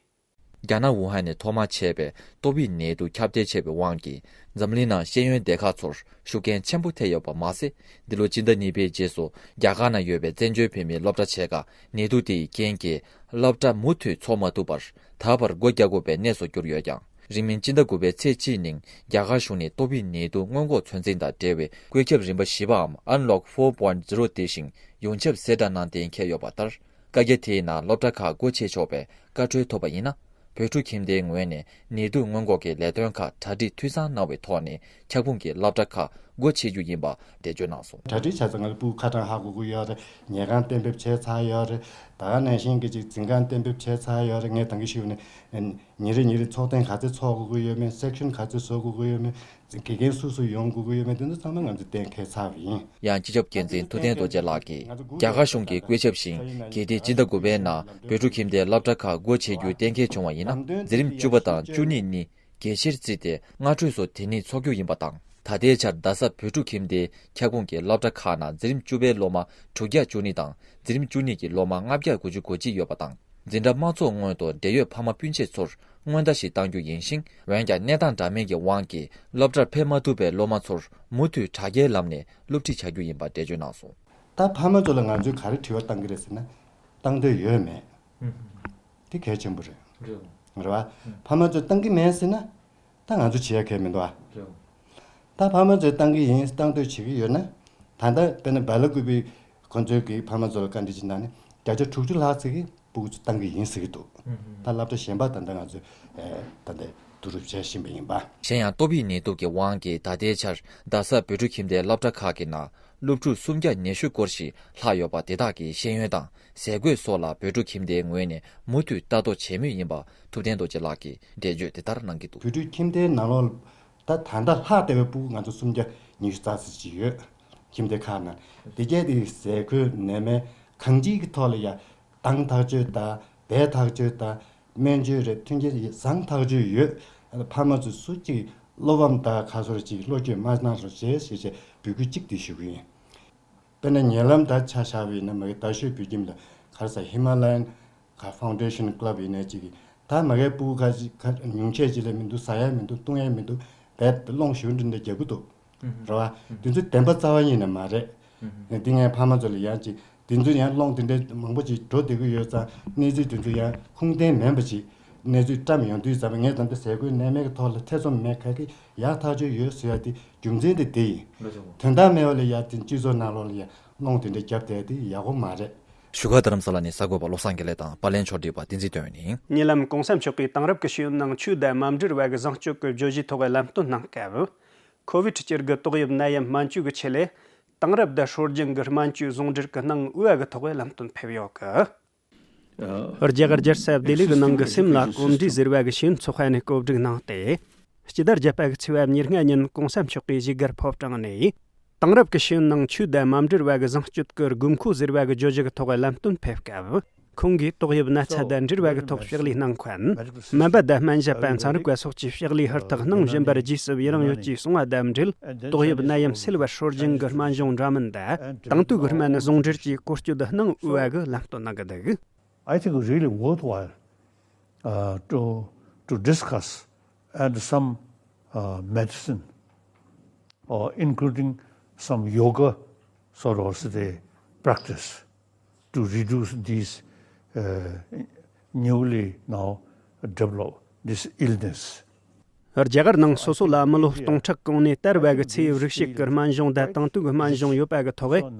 རྒྱ་ནག་ཝུ་ཧན་ནས་ཐོག་མར་མཆེད་པའི་ཏོག་དབྱིབས་ནད་དུག་ཁྱབ་གདལ་བྱས་པའི་དབང་གིས། འཛམ་གླིང་ནང་ཤེས་ཡོན་སྡེ་ཁག་ཚོར་ཤུགས་རྐྱེན་ཆེན་པོ་ཐེབས་ཡོད་པ་མ་ཟད། འདི་ལོ་སྤྱི་ཟླ་གཉིས་པའི་རྗེས་སུ་རྒྱ་གར་ནང་ཡོད་པའི་བཙན་བྱོལ་བོད་མིའི་སློབ་གྲྭ་ཆེ་ཁག་ནད་དུག་དེ་ཡི་རྐྱེན་གྱིས་སློབ་གྲྭ་མུ་མཐུད་འཚོགས་མ་ཐུབ་པར། ད་བར་སྒོ་རྒྱག་དགོས་པའི་གནས་སུ་གྱུར་ཡོད་ཀྱང་། རིང་མིན་སྤྱི་ཟླ་དགུ་པའི་ཚེས་གཅིག་ཉིན་རྒྱ་གར་གཞུང་ནས་ཏོག་དབྱིབས་ནད་དུག་སྔོན་འགོག་ཚོད་འཛིན་དང་འབྲེལ་བའི་བཀོད་ཁྱབ་རིམ་པ་བཞི་པའམ་Unlock four point zero དེ་བཞིན་ཡོངས་ཁྱབ་གསལ་བསྒྲགས་གནང་གཏན་འཁེལ་ཡོད་པ་ལྟར། བཀའ་རྒྱ་དེའི་ནང་སློབ་གྲྭ་ཁག་སྒོ་ཕྱེ་ཆོག་པའི་བཀའ་འཁྲོལ་ཐོབ་པ་ཡིན་ན། བོད་ཕྲུག་ཁྱིམ་སྡེའི་ངོས་ནས་ནད་དུག་སྔོན་འགོག་གི་ལས་དོན་ཁག་གྲ་སྒྲིག་འཐུས་ཚང་གནང་བའི་ཐོག་ནས་ཁྱབ་ཁོངས་ཀྱི་སློབ་གྲྭ་ཁག་སྒོ་ཕྱེ་རྒྱུ་ཡིན་པ་འགྲེལ་བརྗོད་གནང་སོང་། གྲ་སྒྲིག་བྱས་ཙང་ང་ཚོ་སྤུ་གུ་ཁ་གྲངས་ཧ་གོ་གི་ཡོད་རེད། ཉལ་ཁང་གཏན་འབེབས་བྱས་ཚར་ཡོད་རེད། ད་ག་ནང་བཞིན་གྱི་ཅིག་འཛིན་ཁང་གཏན་འབེབས་བྱས་ཚར་ཡོད་རེད། ངས་ད་གིན་ཞུས་ནས་ཉིན་རེ་ཉིན་རེ་ཚོགས་ཐེངས་ག་ཚོད་ཚོགས་དགོས་ཀྱི་ཡོད་མེད། སེག་ཤན་ག་ཚོད་བཟོ་དགོས་ཀྱི་ཡོད་མེད། དགེ་རྒན་སུ་སུ་ཡོང་དགོས་ཀྱི་ཡོད་མེད། དེ་ཚོ་ཚང་མ་ང་ཚོས་གཏན་འཁེལ་ཚར་བ་ཡིན། ཡང་སྤྱི་ཁྱབ་འགན་འཛིན་ཐུབ་བསྟན་རྡོ་རྗེ་ལགས་ཀྱིས་རྒྱ་གར་གཞུང་གི་བཀོད་ཁྱབ་བཞིན་གལ་ཏེ་སྤྱི་ཟླ་དགུ་པའི་ནང་བོད་ཕྲུག་ཁྱིམ་སྡེའི་སློབ་གྲྭ་ཁག་སྒོ་ཕྱེ་རྒྱུའི་གཏན་འཁེལ་བྱུང་བ་ཡིན་ན། འཛིན་རིམ་བཅུ་པ་དང་བཅུ་གཉིས་གཉིས་གལ་ཆེར་བརྩིས་ཏེ་སྔ་འཕྲོས་སུ་དེ་ཉིད་འཚོགས་རྒྱུ་ཡིན་པ་དང་། ད་ལྟའི་ཆར་རྡ་ས་བོད་ཕྲུག་ཁྱིམ་སྡེའི་ཁྱབ་ཁོངས་ཀྱི་སློབ་གྲྭ་ཁག་ནང་འཛིན་རིམ་བཅུ་པའི་སློབ་མ་དྲུག་བརྒྱ་བཅུ་གཉིས་དང་འཛིན་རིམ་བཅུ་གཉིས་ཀྱི་སློབ་མ་ལྔ་བརྒྱ་དགུ་བཅུ་གོ་གཅིག་ཡོད་པ་དང་། འཛིན་གྲྭ་མ་འཚོགས་སྔོན་དུ་འབྲེལ་ཡོད་ཕ་མ་སྤུན་མཆེད་ཚོར་སྔོན་བརྡ་ཞིག་གཏང་རྒྱུ་ཡིན་ཞིང་། འོན་ཀྱང་གནས་སྟངས་འདྲ་མིན་གྱི་དབང་གིས་སློབ་གྲྭར་ཕེབས་མ་ཐུབ་པའི་སློབ་མ་ཚོར་མུ་མཐུད་དྲ་རྒྱའི་ལམ་ནས་སློབ་ཁྲིད་བྱ་རྒྱུ་ཡིན་པ་འགྲེལ་བརྗོད་གནང་སོང་། ད་ཕ་མ་ཚོ་ལ་ང་ཚོས་ག་རེ་དྲི་བ་བཏང་གི་རེད་ཟེར་ན། བཏང་འདོད་ཡོད་མེད། དེ་གལ་ཆེན་པོ་རེད། རེད་བ། ཕ་མ་ཚོས་བཏང་གི་མེད་ཟེར་ན། ད་ང་ཚོ་བྱེད་ཡ་གལ་མི་འདུག་ཨ། རེད་བ། ད་ཕ་མ་ཚོས་བཏང་གི་ཡིན། བཏང་འདོད་བྱེད་ཀྱི་ཡོད་ན། ད་ལྟ་དཔེར་ན་སྦེ་ལ་ཀུ་པི་ཁོ་ཚོའི་གི་ཕ་མ་ཚོ་ལ་བཀའ་འདྲི་ཅིག་གནང་ནས་བརྒྱ་ཆ་དྲུག་ཅུ་ལྷག་ཙམ་གྱིས་སྤུ་གུ་ཚོ་བཏང་གི་ཡིན་ཟེར་གྱི་འདུག་ད་སློབ་གྲྭ་གཞན་པ་ད་ལྟ་ང་ཚོས་ཨེ་ད་ལྟ་བསྡུ་རུབ་བྱེད་བཞིན་པ་ཡིན་པ། གཞན་ཡང་ཏོག་དབྱིབས་ནད་དུག་གི་དབང་གིས་ད་ལྟའི་ཆར་རྡ་ས་བོད་ཕྲུག་ཁྱིམ་སྡེའི་སློབ་གྲྭ་ཁག་གི་ནང་སློབ་ཕྲུག་སུམ་བརྒྱ་ཉི་ཤུ་སྐོར་ཞིག་ལྷག་ཡོད་པ་དེ་དག་གི་ཤེས་ཡོན་དང་ཟས་གོས་སོགས་ལ་བོད་ཕྲུག་ཁྱིམ་སྡེའི་ངོས་ནས་མུ་མཐུད་ལྟ་རྟོག་བྱེད་མུས་ཡིན་པ་ཐུབ་བསྟན་རྡོ་རྗེ་ལགས་ཀྱིས་འགྲེལ་བརྗོད་དེ་ལྟར་གནང་གི་འདུག་བོད་ཕྲུག་ཁྱིམ་སྡེའི་ནང་ལོགས་ད་ད་ལྟ་ལྷག་བསྡད་པའི་སྤུ་གུ་ང་ཚོ་སུམ་བརྒྱ་ཉི་ཤུ་རྩ་ཙམ་ཅིག་ཡོད། ཁྱིམ་སྡེ་ཁག་ནང་དེ་གས་དེ་ཟས་གོས་ནད་སྨན་གང་ཅིའི་གི་ཐོག་ལ་ཡ་གདང་ཐག་གཅོད་དང་བལ་ཐག་གཅོད་དང་སྨན་བཅོས་རེད། མཐུན་རྐྱེན་བཟང་ཐག་ཆོད་ཡོད། ཕ་མ་ཚོས་སུ་གཅིག་བློ་ཕམ་དང་ཁ་སོར་གཅིག་བློ་འགྱོད་མ་གནང་རོགས་བྱེད་ཞེས་བྱས་འབོད་སྐུལ་གཅིག་དེ་ཞུ་གི་ཡིན། དཔེར་ན་ཉེ་ལམ་ད་ཆ་བཞག་པ་ཡིན་ན་མ་གི་རྡ་ཤོད་བོད་ཁྱིམ་དང་ག་རེ་ཟ་ཧི་མ་ལ་ཡན་ག་ཕའུན་ཌེ་ཤན་ཀླབ་ཡིན་ནའི་གཅིག་གིས་ད་མ་གའི་སྤུ་གུ་ཁ་ཅིག་ཁ་ཉུང་ཤས་ཅིག་ལས་མི་འདུག་ཟ་ཡ་མི་འདུག་བཏུང་ཡ་མི་འདུག་བས་སློང་ཞུ་འདྲི་འདྲ་རྒྱག་གི་འདུག་རེད་བ། དེ་ཚོ་བདེན་པ་རྩ་བ་ཉིད་ནས་མ་རེད། འདི་ངས་ཕ་མ་ཚོ་ལ་ཡང་ཅིག་དེ་ཚོ་ཡང་སློང་དེ་འདྲའི་མང་པོ་ཅིག་འགྲོ་བསྡད་ཀྱི་ཡོད་ཙང་གནས་ཚུལ་དེ་ཚོ་ཡང་ཁུངས་ལྡན་མིན་པ་ཅིག་གནས་ཚུལ་བཀྲམ་ཡོང་དུས་ཙམ་པ་ངས་ད་ལྟ་ཟས་གོས་ནད་སྨན་གྱི་ཐོག་ལ་ཐེ་ཚོམ་མེད་ག་གི་ཡག་ཐག་ཆོད་ཡོད་ཟེར་ཡ་དེ་རྒྱུ་མཚན་དེ་དེ་ཡིན། དོན་དག་མེད་པ་ལ་ཡ་དེ་སྤྱི་ཚོགས་ནང་ལོགས་ལ་ཡ་སློང་དེ་འདྲ་བརྒྱབ་བསྡད་དེ་ཡག་པོ་མ་རེད། བཞུགས་སྒར་རྡ་རམ་ས་ལ་ནས་གསར་འགོད་པ་བློ་བཟང་དགེ་ལེགས་དང་པར་ལེན་ཕྱོགས་སྒྲིག་པ་བསྟན་འཛིན་དོན་ཡོད་ཡིན། ཉེ་ལམ་གོང་ས་མཆོག་གིས་དེང་རབས་ཀྱི་ཤེས་ཡོན་ནང་ཆོས་དད་མ་འབྲེལ་བ་གི་བཟང་སྤྱོད་ཀྱི་བརྗོད་གཞིའི་ཐོག་ལམ་སྟོན་གནང་སྐབས། ཁོ་བིད་སྤྱི་ལོའི་ཏོག་དབྱིབས་ནད་ཡམས་སྨན་བཅོས་ཀྱི་ཆེད་ལས། དེང་རབས་དང་སྲོལ་རྒྱུན་གྱི་སྨན་བཅོས་ཟུང་འབྲེལ་གྱི་སྣང་བ་གི་ཐོག་ལམ་སྟོན་ཕེབས་ཡོད་གི། རྒྱ་གར་རྒྱལ་ས་ལྡི་ལི་གི་ནང་གི་སིམ་ལ་གོམས་འདྲིས་ཟེར་བ་གི་ཤེས་ཡོན་ཚོགས་པ་ནས་བཀོད་སྒྲིག་གནང་སྟེ། སྤྱི་ཟླ་བརྒྱད་པ་གི་ཚེས་པ་ཉེར་ལྔ་ཉིན་གོང་ས་མཆོག་གིས་བཞུགས་སྒར་ཕོ་བྲང་ནས། དེང་རབས་ཀྱི་ཤེས་ཡོན་ནང་ཆོས་དད་མ་འབྲེལ་བ་གི་བཟང་སྤྱོད་ཀྱི་དགོས་མཁོ་ཟེར་བ་གི་བརྗོད་གཞི་གི་ཐོག་ལམ་སྟོན་ཕེབས་སྐབས། ཁོང་གིས་ཏོག་དབྱིབས་ན་ཚ་དང་འབྲེལ་བ་གི་ཐོག་ཕྱག་ལས་གནང་མཁན། སྨན་པ་དང་སྨན་ཞབས་པ་ཚན་རིག་པ་སོགས་ཀྱི་ཕྱག་ལས་ཧུར་ཐག་གནང་བཞིན་པར་རྗེས་སུ་ཡི་རང་ཡོད་ཅེས་གསུངས་པ་དང་འབྲེལ། ཏོག་དབྱིབས་ནད་ཡམས་སེལ་བར་སྲོལ་རྒྱུན་གྱི་སྨན་གཞུང་འདྲ་མིན་དང་། དེང་དུས་ཀྱི་སྨན་ཟུང་འབྲེལ་གྱིས་སྐོར་སྐྱོད་གནང་འོས་པ་གི་ལམ་སྟོན་གནང་གི་འདུག I think really worthwhile uh, to, to discuss and some uh, medicine, or including some yoga sort of the practice to reduce these uh, newly now developed this illness. རྒྱ་གར་ནང་སོ་སོ་ལ་མི་ལོ་སྟོང་ཕྲག་གོང་ནས་དར་བ་གི་ཚེ་ཡི་རིགས་ཤིག་གི་སྨན་གཞུང་དང་དང་དུས་ཀྱི་སྨན་གཞུང་ཡོད་པ་གི་ཐོག་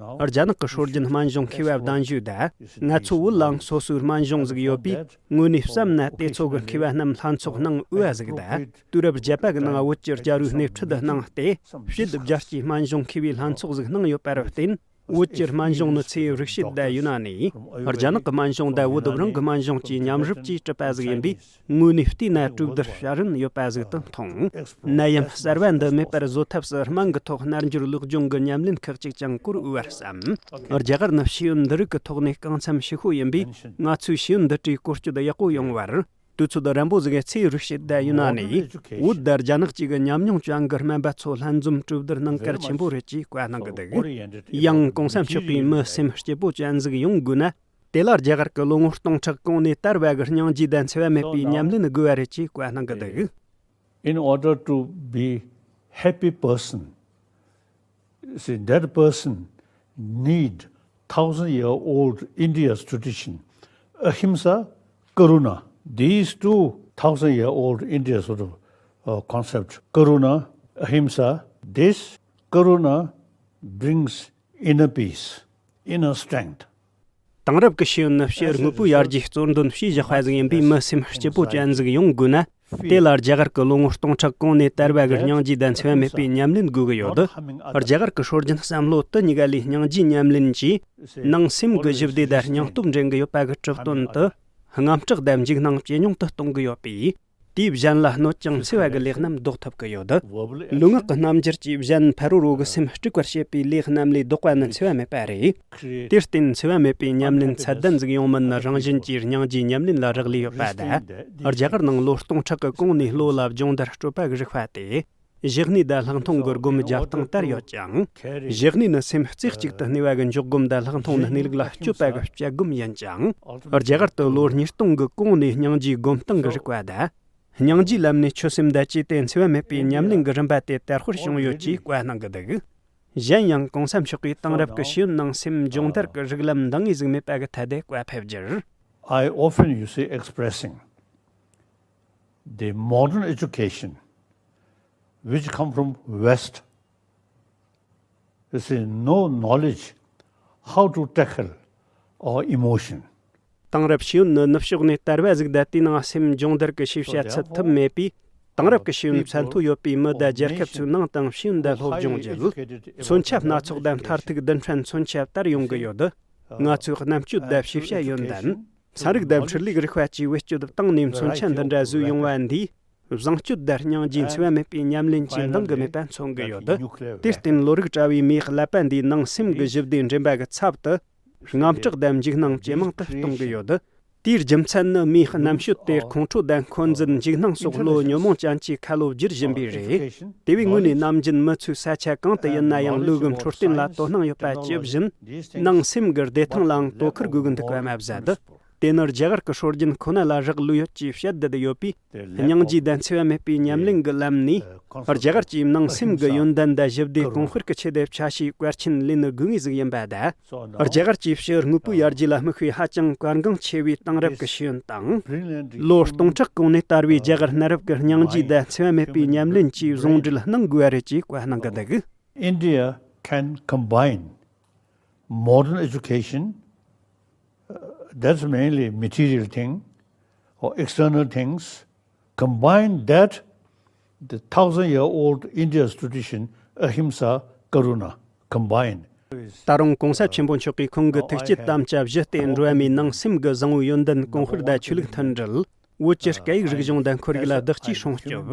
རྒྱ་ནག་གི་སྲོལ་རྒྱུན་སྨན་གཞུང་མཁས་པ་གདན་ཞུས་དང་། ང་ཚོ་བོད་ལའང་སོ་སོའི་སྨན་གཞུང་ཟིག་ཡོད་པས། དངོས་གནས་བསམ་ན་དེ་ཚོ་གི་མཁས་པ་རྣམས་ལྷན་ཚོགས་གནང་འོས་པ་ཟིག་དང་། དུས་རབས་བརྒྱད་པ་གི་ནང་བོད་ཀྱི་རྒྱལ་པོའི་སྣེ་ཁྲིད་གནང་སྟེ། ཕྱིས་སུ་རྒྱལ་སྤྱིའི་སྨན་གཞུང་མཁས་པའི་ལྷན་ཚོགས་ཟིག་གནང་ཡོད་པར་བརྟེན། བོད་ཀྱི་སྨན་གཞུང་ནི་ཚེ་ཡི་རིགས་ཤིག་དང་ཡུན་ནན་ནས་རྒྱ་ནག་གི་སྨན་གཞུང་དང་བོད་རང་གི་སྨན་གཞུང་བཅས་མཉམ་རུབ་ཀྱིས་གྲུབ་པ་ཟིག་ཡིན་པས། དངོས་གནས་བལྟས་ན་གྲོས་བསྡུར་བྱ་རིན་ཡོད་པ་ཟིག་ཏུ་མཐོང་། ནད་ཡམས་གསར་བ་འདི་མེད་པར་བཟོ་ཐབས་སུ་སྨན་གྱི་ཐོག་རྣལ་འབྱོར་ལེགས་སྦྱོང་གི་ཉམས་ལེན་ཁག་ཅིག་ཀྱང་བཀོལ་འོས་པར་བསམ། རྒྱ་གར་ནི་ཤེས་ཡོན་འདི་རིགས་ཀྱི་ཐོག་ནས་རྐང་འཚམ་ཞེ་པོ་ཡིན་པས། ང་ཚོས་ཤེས་ཡོན་འདི་གྲས་བཀོལ་སྤྱོད་ཡག་པོ་ཡོང་བར། དུས་ཚོད་རན་པོ་ཟིག་གི་ཚེ་རིགས་ཤིག་དང་ཡུན་ནན་ནས་བོད་དང་རྒྱ་ནག་གཅིག་གི་ཉམས་མྱོང་ཅན་གྱི་སྨན་པ་ཚོ་ལྷན་འཛོམས་གྲོས་བསྡུར་གནང་གལ་ཆེན་པོ་རེད་ཅེས་བཀའ་གནང་གི་འདུག། ཡང་གོང་ས་མཆོག་གིས་མི་སེམས་སྐྱིད་པོ་ཅན་ཟིག་ཡོང་དགོས་ན། དེ་ལ་རྒྱ་གར་གྱི་ལོ་ངོ་སྟོང་ཕྲག་གོང་ནས་དར་བ་གི་སྙིང་རྗེ་དང་འཚེ་བ་མེད་པའི་ཉམས་ལེན་དགོས་པ་རེད་ཅེས་བཀའ་གནང་གི་འདུག། In order to be happy person, see, that person need thousand year old India's tradition, ahimsa, karuna. These two thousand year old India's sort of uh, concept, karuna, ahimsa, this karuna brings inner peace, inner strength. དེང་རབས་ཀྱི་ཤེས་ཡོན་ནི་ཕྱི་དངོས་པོའི་ཡར་རྒྱས་གཙོར་འདོན་བྱས་བཞག་པ་ཟིག་ཡིན་པས། མི་སེམས་སྐྱིད་པོ་ཅན་ཟིག་ཡོང་དགོས་ན། དེ་ལ་རྒྱ་གར་གྱི་ལོ་ངོ་སྟོང་ཕྲག་གོང་ནས་དར་བ་གི་སྙིང་རྗེ་དང་འཚེ་བ་མེད་པའི་ཉམས་ལེན་དགོས་ཀྱི་ཡོད། རྒྱ་གར་གྱི་སྲོལ་རྒྱུན་བསམ་བློ་དེ་གཉིས་ཀ་ལས་སྙིང་རྗེའི་ཉམས་ལེན་གྱིས་ནང་སེམས་ཀྱི་ཞི་བདེ་དང་སྙིང་སྟོབས་འདྲེན་གྱི་ཡོད་པ་གི་གྲུབ་དོན་དུ། དངངས་སྐྲག་དང་འཇིགས་སྣང་ཇེ་ཉུང་དུ་གཏོང་གི་ཡོད་པས། དེས་གཞན་ལ་གནོད་ཅིང་འཚེ་བ་གི་ལས་རྣམས་ཟློག་ཐུབ་ཀྱི་ཡོད། ལུས་ངག་གི་རྣམ་འགྱུར་གྱིས་གཞན་ཕ་རོལ་པོ་གི་སེམས་དཀྲུག་པར་བྱེད་པའི་ལས་རྣམས་ལས་ལྡོག་པ་ནི་འཚེ་བ་མེད་པ་རེད། དེར་བརྟེན་འཚེ་བ་མེད་པའི་ཉམས་ལེན་ཚད་ལྡན་ཟིག་ཡོང་མིན་ནི་རང་བཞིན་གྱིས་སྙིང་རྗེའི་ཉམས་ལེན་ལ་རག་ལས་ཡོད་པ་དང་། རྒྱ་གར་ནང་ལོ་སྟོང་ཕྲག་གི་གོང་ནས་བློ་ལ་སྦྱོང་བརྡར་སྤྲོད་པ་གི་རིག་པ་སྟེ། གཞི་གནས་དང་ལྷག་མཐོང་གི་སྒོམ་རྒྱབ་སྟངས་ལྟར་ཡོད་ཅིང་། གཞི་གནས་ནི་སེམས་རྩེ་གཅིག་ཏུ་གནས་པ་གི་འཇོག་སྒོམ་དང་ལྷག་མཐོང་ནི་གནས་ལུགས་ལ་དཔྱོད་པ་གི་དཔྱད་སྒོམ་ཡིན་ཅིང་། རྒྱ་གར་དུ་ལོ་ཉིས་སྟོང་གི་གོང་ནས་སྙིང་རྗེའི་སྒོམ་སྟངས་ཀྱི་རིག་པ་དང་། སྙིང་རྗེའི་ལམ་ནས་ཆོད་སེམས་དང་བཅས་ཏེ་འཚེ་བ་མེད་པའི་ཉམས་ལེན་གྱི་རིམ་པ་དེ་དར་སྤེལ་བྱུང་ཡོད་ཅེས་བཀའ་གནང་གི་འདུག། གཞན་ཡང་གོང་ས་མཆོག་གིས་དེང་རབས་ཀྱི་ཤེས་ཡོན་ནང་སེམས་སྦྱོང་བརྡར་གྱི་རིགས་ལམ་འདང་ངེས་ཟིག་མེད་པ་གི་ཐད་དུ་བཀའ་ཕེབས་རྒྱུར། I often, you see, expressing the modern education which come from West, you see, no knowledge how to tackle our emotion. དེང་རབས་ཤེས་ཡོན་ནི་ནུབ་ཕྱོགས་ནས་དར་བ་ཟིག་དང་དེའི་ནང་སེམས་སྦྱོང་བརྡར་གྱི་ཤེས་བྱ་ཚུད་ཐུབ་མེད་པས། དེང་རབས་ཀྱི་ཤེས་ཡོན་ཚད་མཐོ་ཡོད་པའི་མི་དང་རྒྱལ་ཁབ་ཚོའི་ནང་དང་ཕྱི་ཡོན་དང་སློབ་སྦྱོང་བརྒྱུད། མཚོན་ཆ་སྣ་ཚོགས་དང་མཐར་ཐུག་བདུན་ཕྲན་མཚོན་ཆ་ལྟར་ཡོང་གི་ཡོད། ང་ཚོས་རྣམ་དཔྱོད་དང་ཤེས་བྱ་ཡོན་ཏན། ཚན་རིག་དང་འཕྲུལ་ལས་རིག་པ་བཅས་བེད་སྤྱོད་བཏང་ནས་མཚོན་ཆ་འདི་འདྲ་བཟོས་ཡོང་བ་འདིས། བཟང་སྤྱོད་དང་སྙིང་རྗེ་འཚེ་བ་མེད་པའི་ཉམས་ལེན་གྱིས་འདང་གི་མེད་པ་མཚོན་གྱི་ཡོད། དེར་བརྟེན་བློ་རིག་བཀྲ་བའི་མིའི་ཀླད་པ་འདིའི་ནང་སེམས་ཀྱི་ཞི་བདེ་འདྲེན་པ་གི་ཚབ་ཏུ། དངངས་སྐྲག་དང་འཇིགས་སྣང་ཇེ་མང་དུ་གཏོང་གི་ཡོད། དེའི་རྒྱུ་མཚན་ནི་མིའི་རྣམ་དཔྱོད་དེ་ཁོང་ཁྲོ་དང་འཁོན་འཛིན། འཇིགས་སྣང་སོགས་བློ་ཉོན་མོངས་ཅན་གྱི་ཁ་ལོ་བསྒྱུར་བཞིན་པས་རེད། དེ་བས་སྔོན་ནས་ནམ་རྒྱུན་མི་ཚོས་ས་ཆ་གང་དུ་ཡིན་ན་ཡང་ལུས་ཀྱི་འཕྲོད་བསྟེན་ལ་དོ་སྣང་ཡོད་པ་ཇི་བཞིན། ནང་སེམས་ཀྱི་བདེ་ཐང་ལའང་དོ་ཁུར་དགོས་ཀྱི་འདུག་པ་མ་ཟད། དེ་ནི་རྒྱ་གར་གྱི་སྲོལ་རྒྱུན་ཁོ་ན་ལ་རག་ལུས་ཡོད་ཅེས་བཤད་བསྡད་ཡོད་པས། སྙིང་རྗེ་དང་འཚེ་བ་མེད་པའི་ཉམས་ལེན་གྱི་ལམ་ནས། རྒྱ་གར་གྱི་ནང་སེམས་ཀྱི་ཡོན་ཏན་དང་ཞི་བདེ་གོང་སྤེལ་གྱི་ཆེད་དུ་ཕྱག་བྱེད་གལ་ཆེན་ལེན་དགོས་ངེས་ཟིག་ཡིན་པ་དང་། རྒྱ་གར་གྱི་ཕྱི་དངོས་པོའི་ཡར་རྒྱས་ལ་དམིགས་པའི་ཧ་ཅང་གལ་འགངས་ཆེ་བའི་དེང་རབས་ཀྱི་ཤེས་ཡོན་དང་། ལོ་སྟོང་ཕྲག་གོང་ནས་དར་བའི་རྒྱ་གར་གནའ་རབས་ཀྱི་སྙིང་རྗེ་དང་འཚེ་བ་མེད་པའི་ཉམས་ལེན་གྱིས་ཟུང་འབྲེལ་གནང་དགོས་པ་རེད་ཅེས་བཀའ་གནང་གི་འདུག། India can combine modern education, uh, that's mainly material thing or external things, combine that the thousand year old India's tradition, ahimsa, karuna, combine. ད་རུང་གོང་ས་ཆེན་པོ་མཆོག་གིས་ཁོང་གི་ཐུགས་བསྐྱེད་དམ་བཅའ་བཞི་སྟེ། འགྲོ་བ་མིའི་ནང་སེམས་ཀྱི་བཟང་བོའི་ཡོན་ཏན་གོང་སྤེལ་དང་ཆོས་ལུགས་མཐུན་སྒྲིལ། བོད་ཀྱི་སྐད་ཡིག་རིག་གཞུང་དང་ཁོར་ཡུག་ལ་བདག་གཅེས་སྲུང་སྐྱོབ།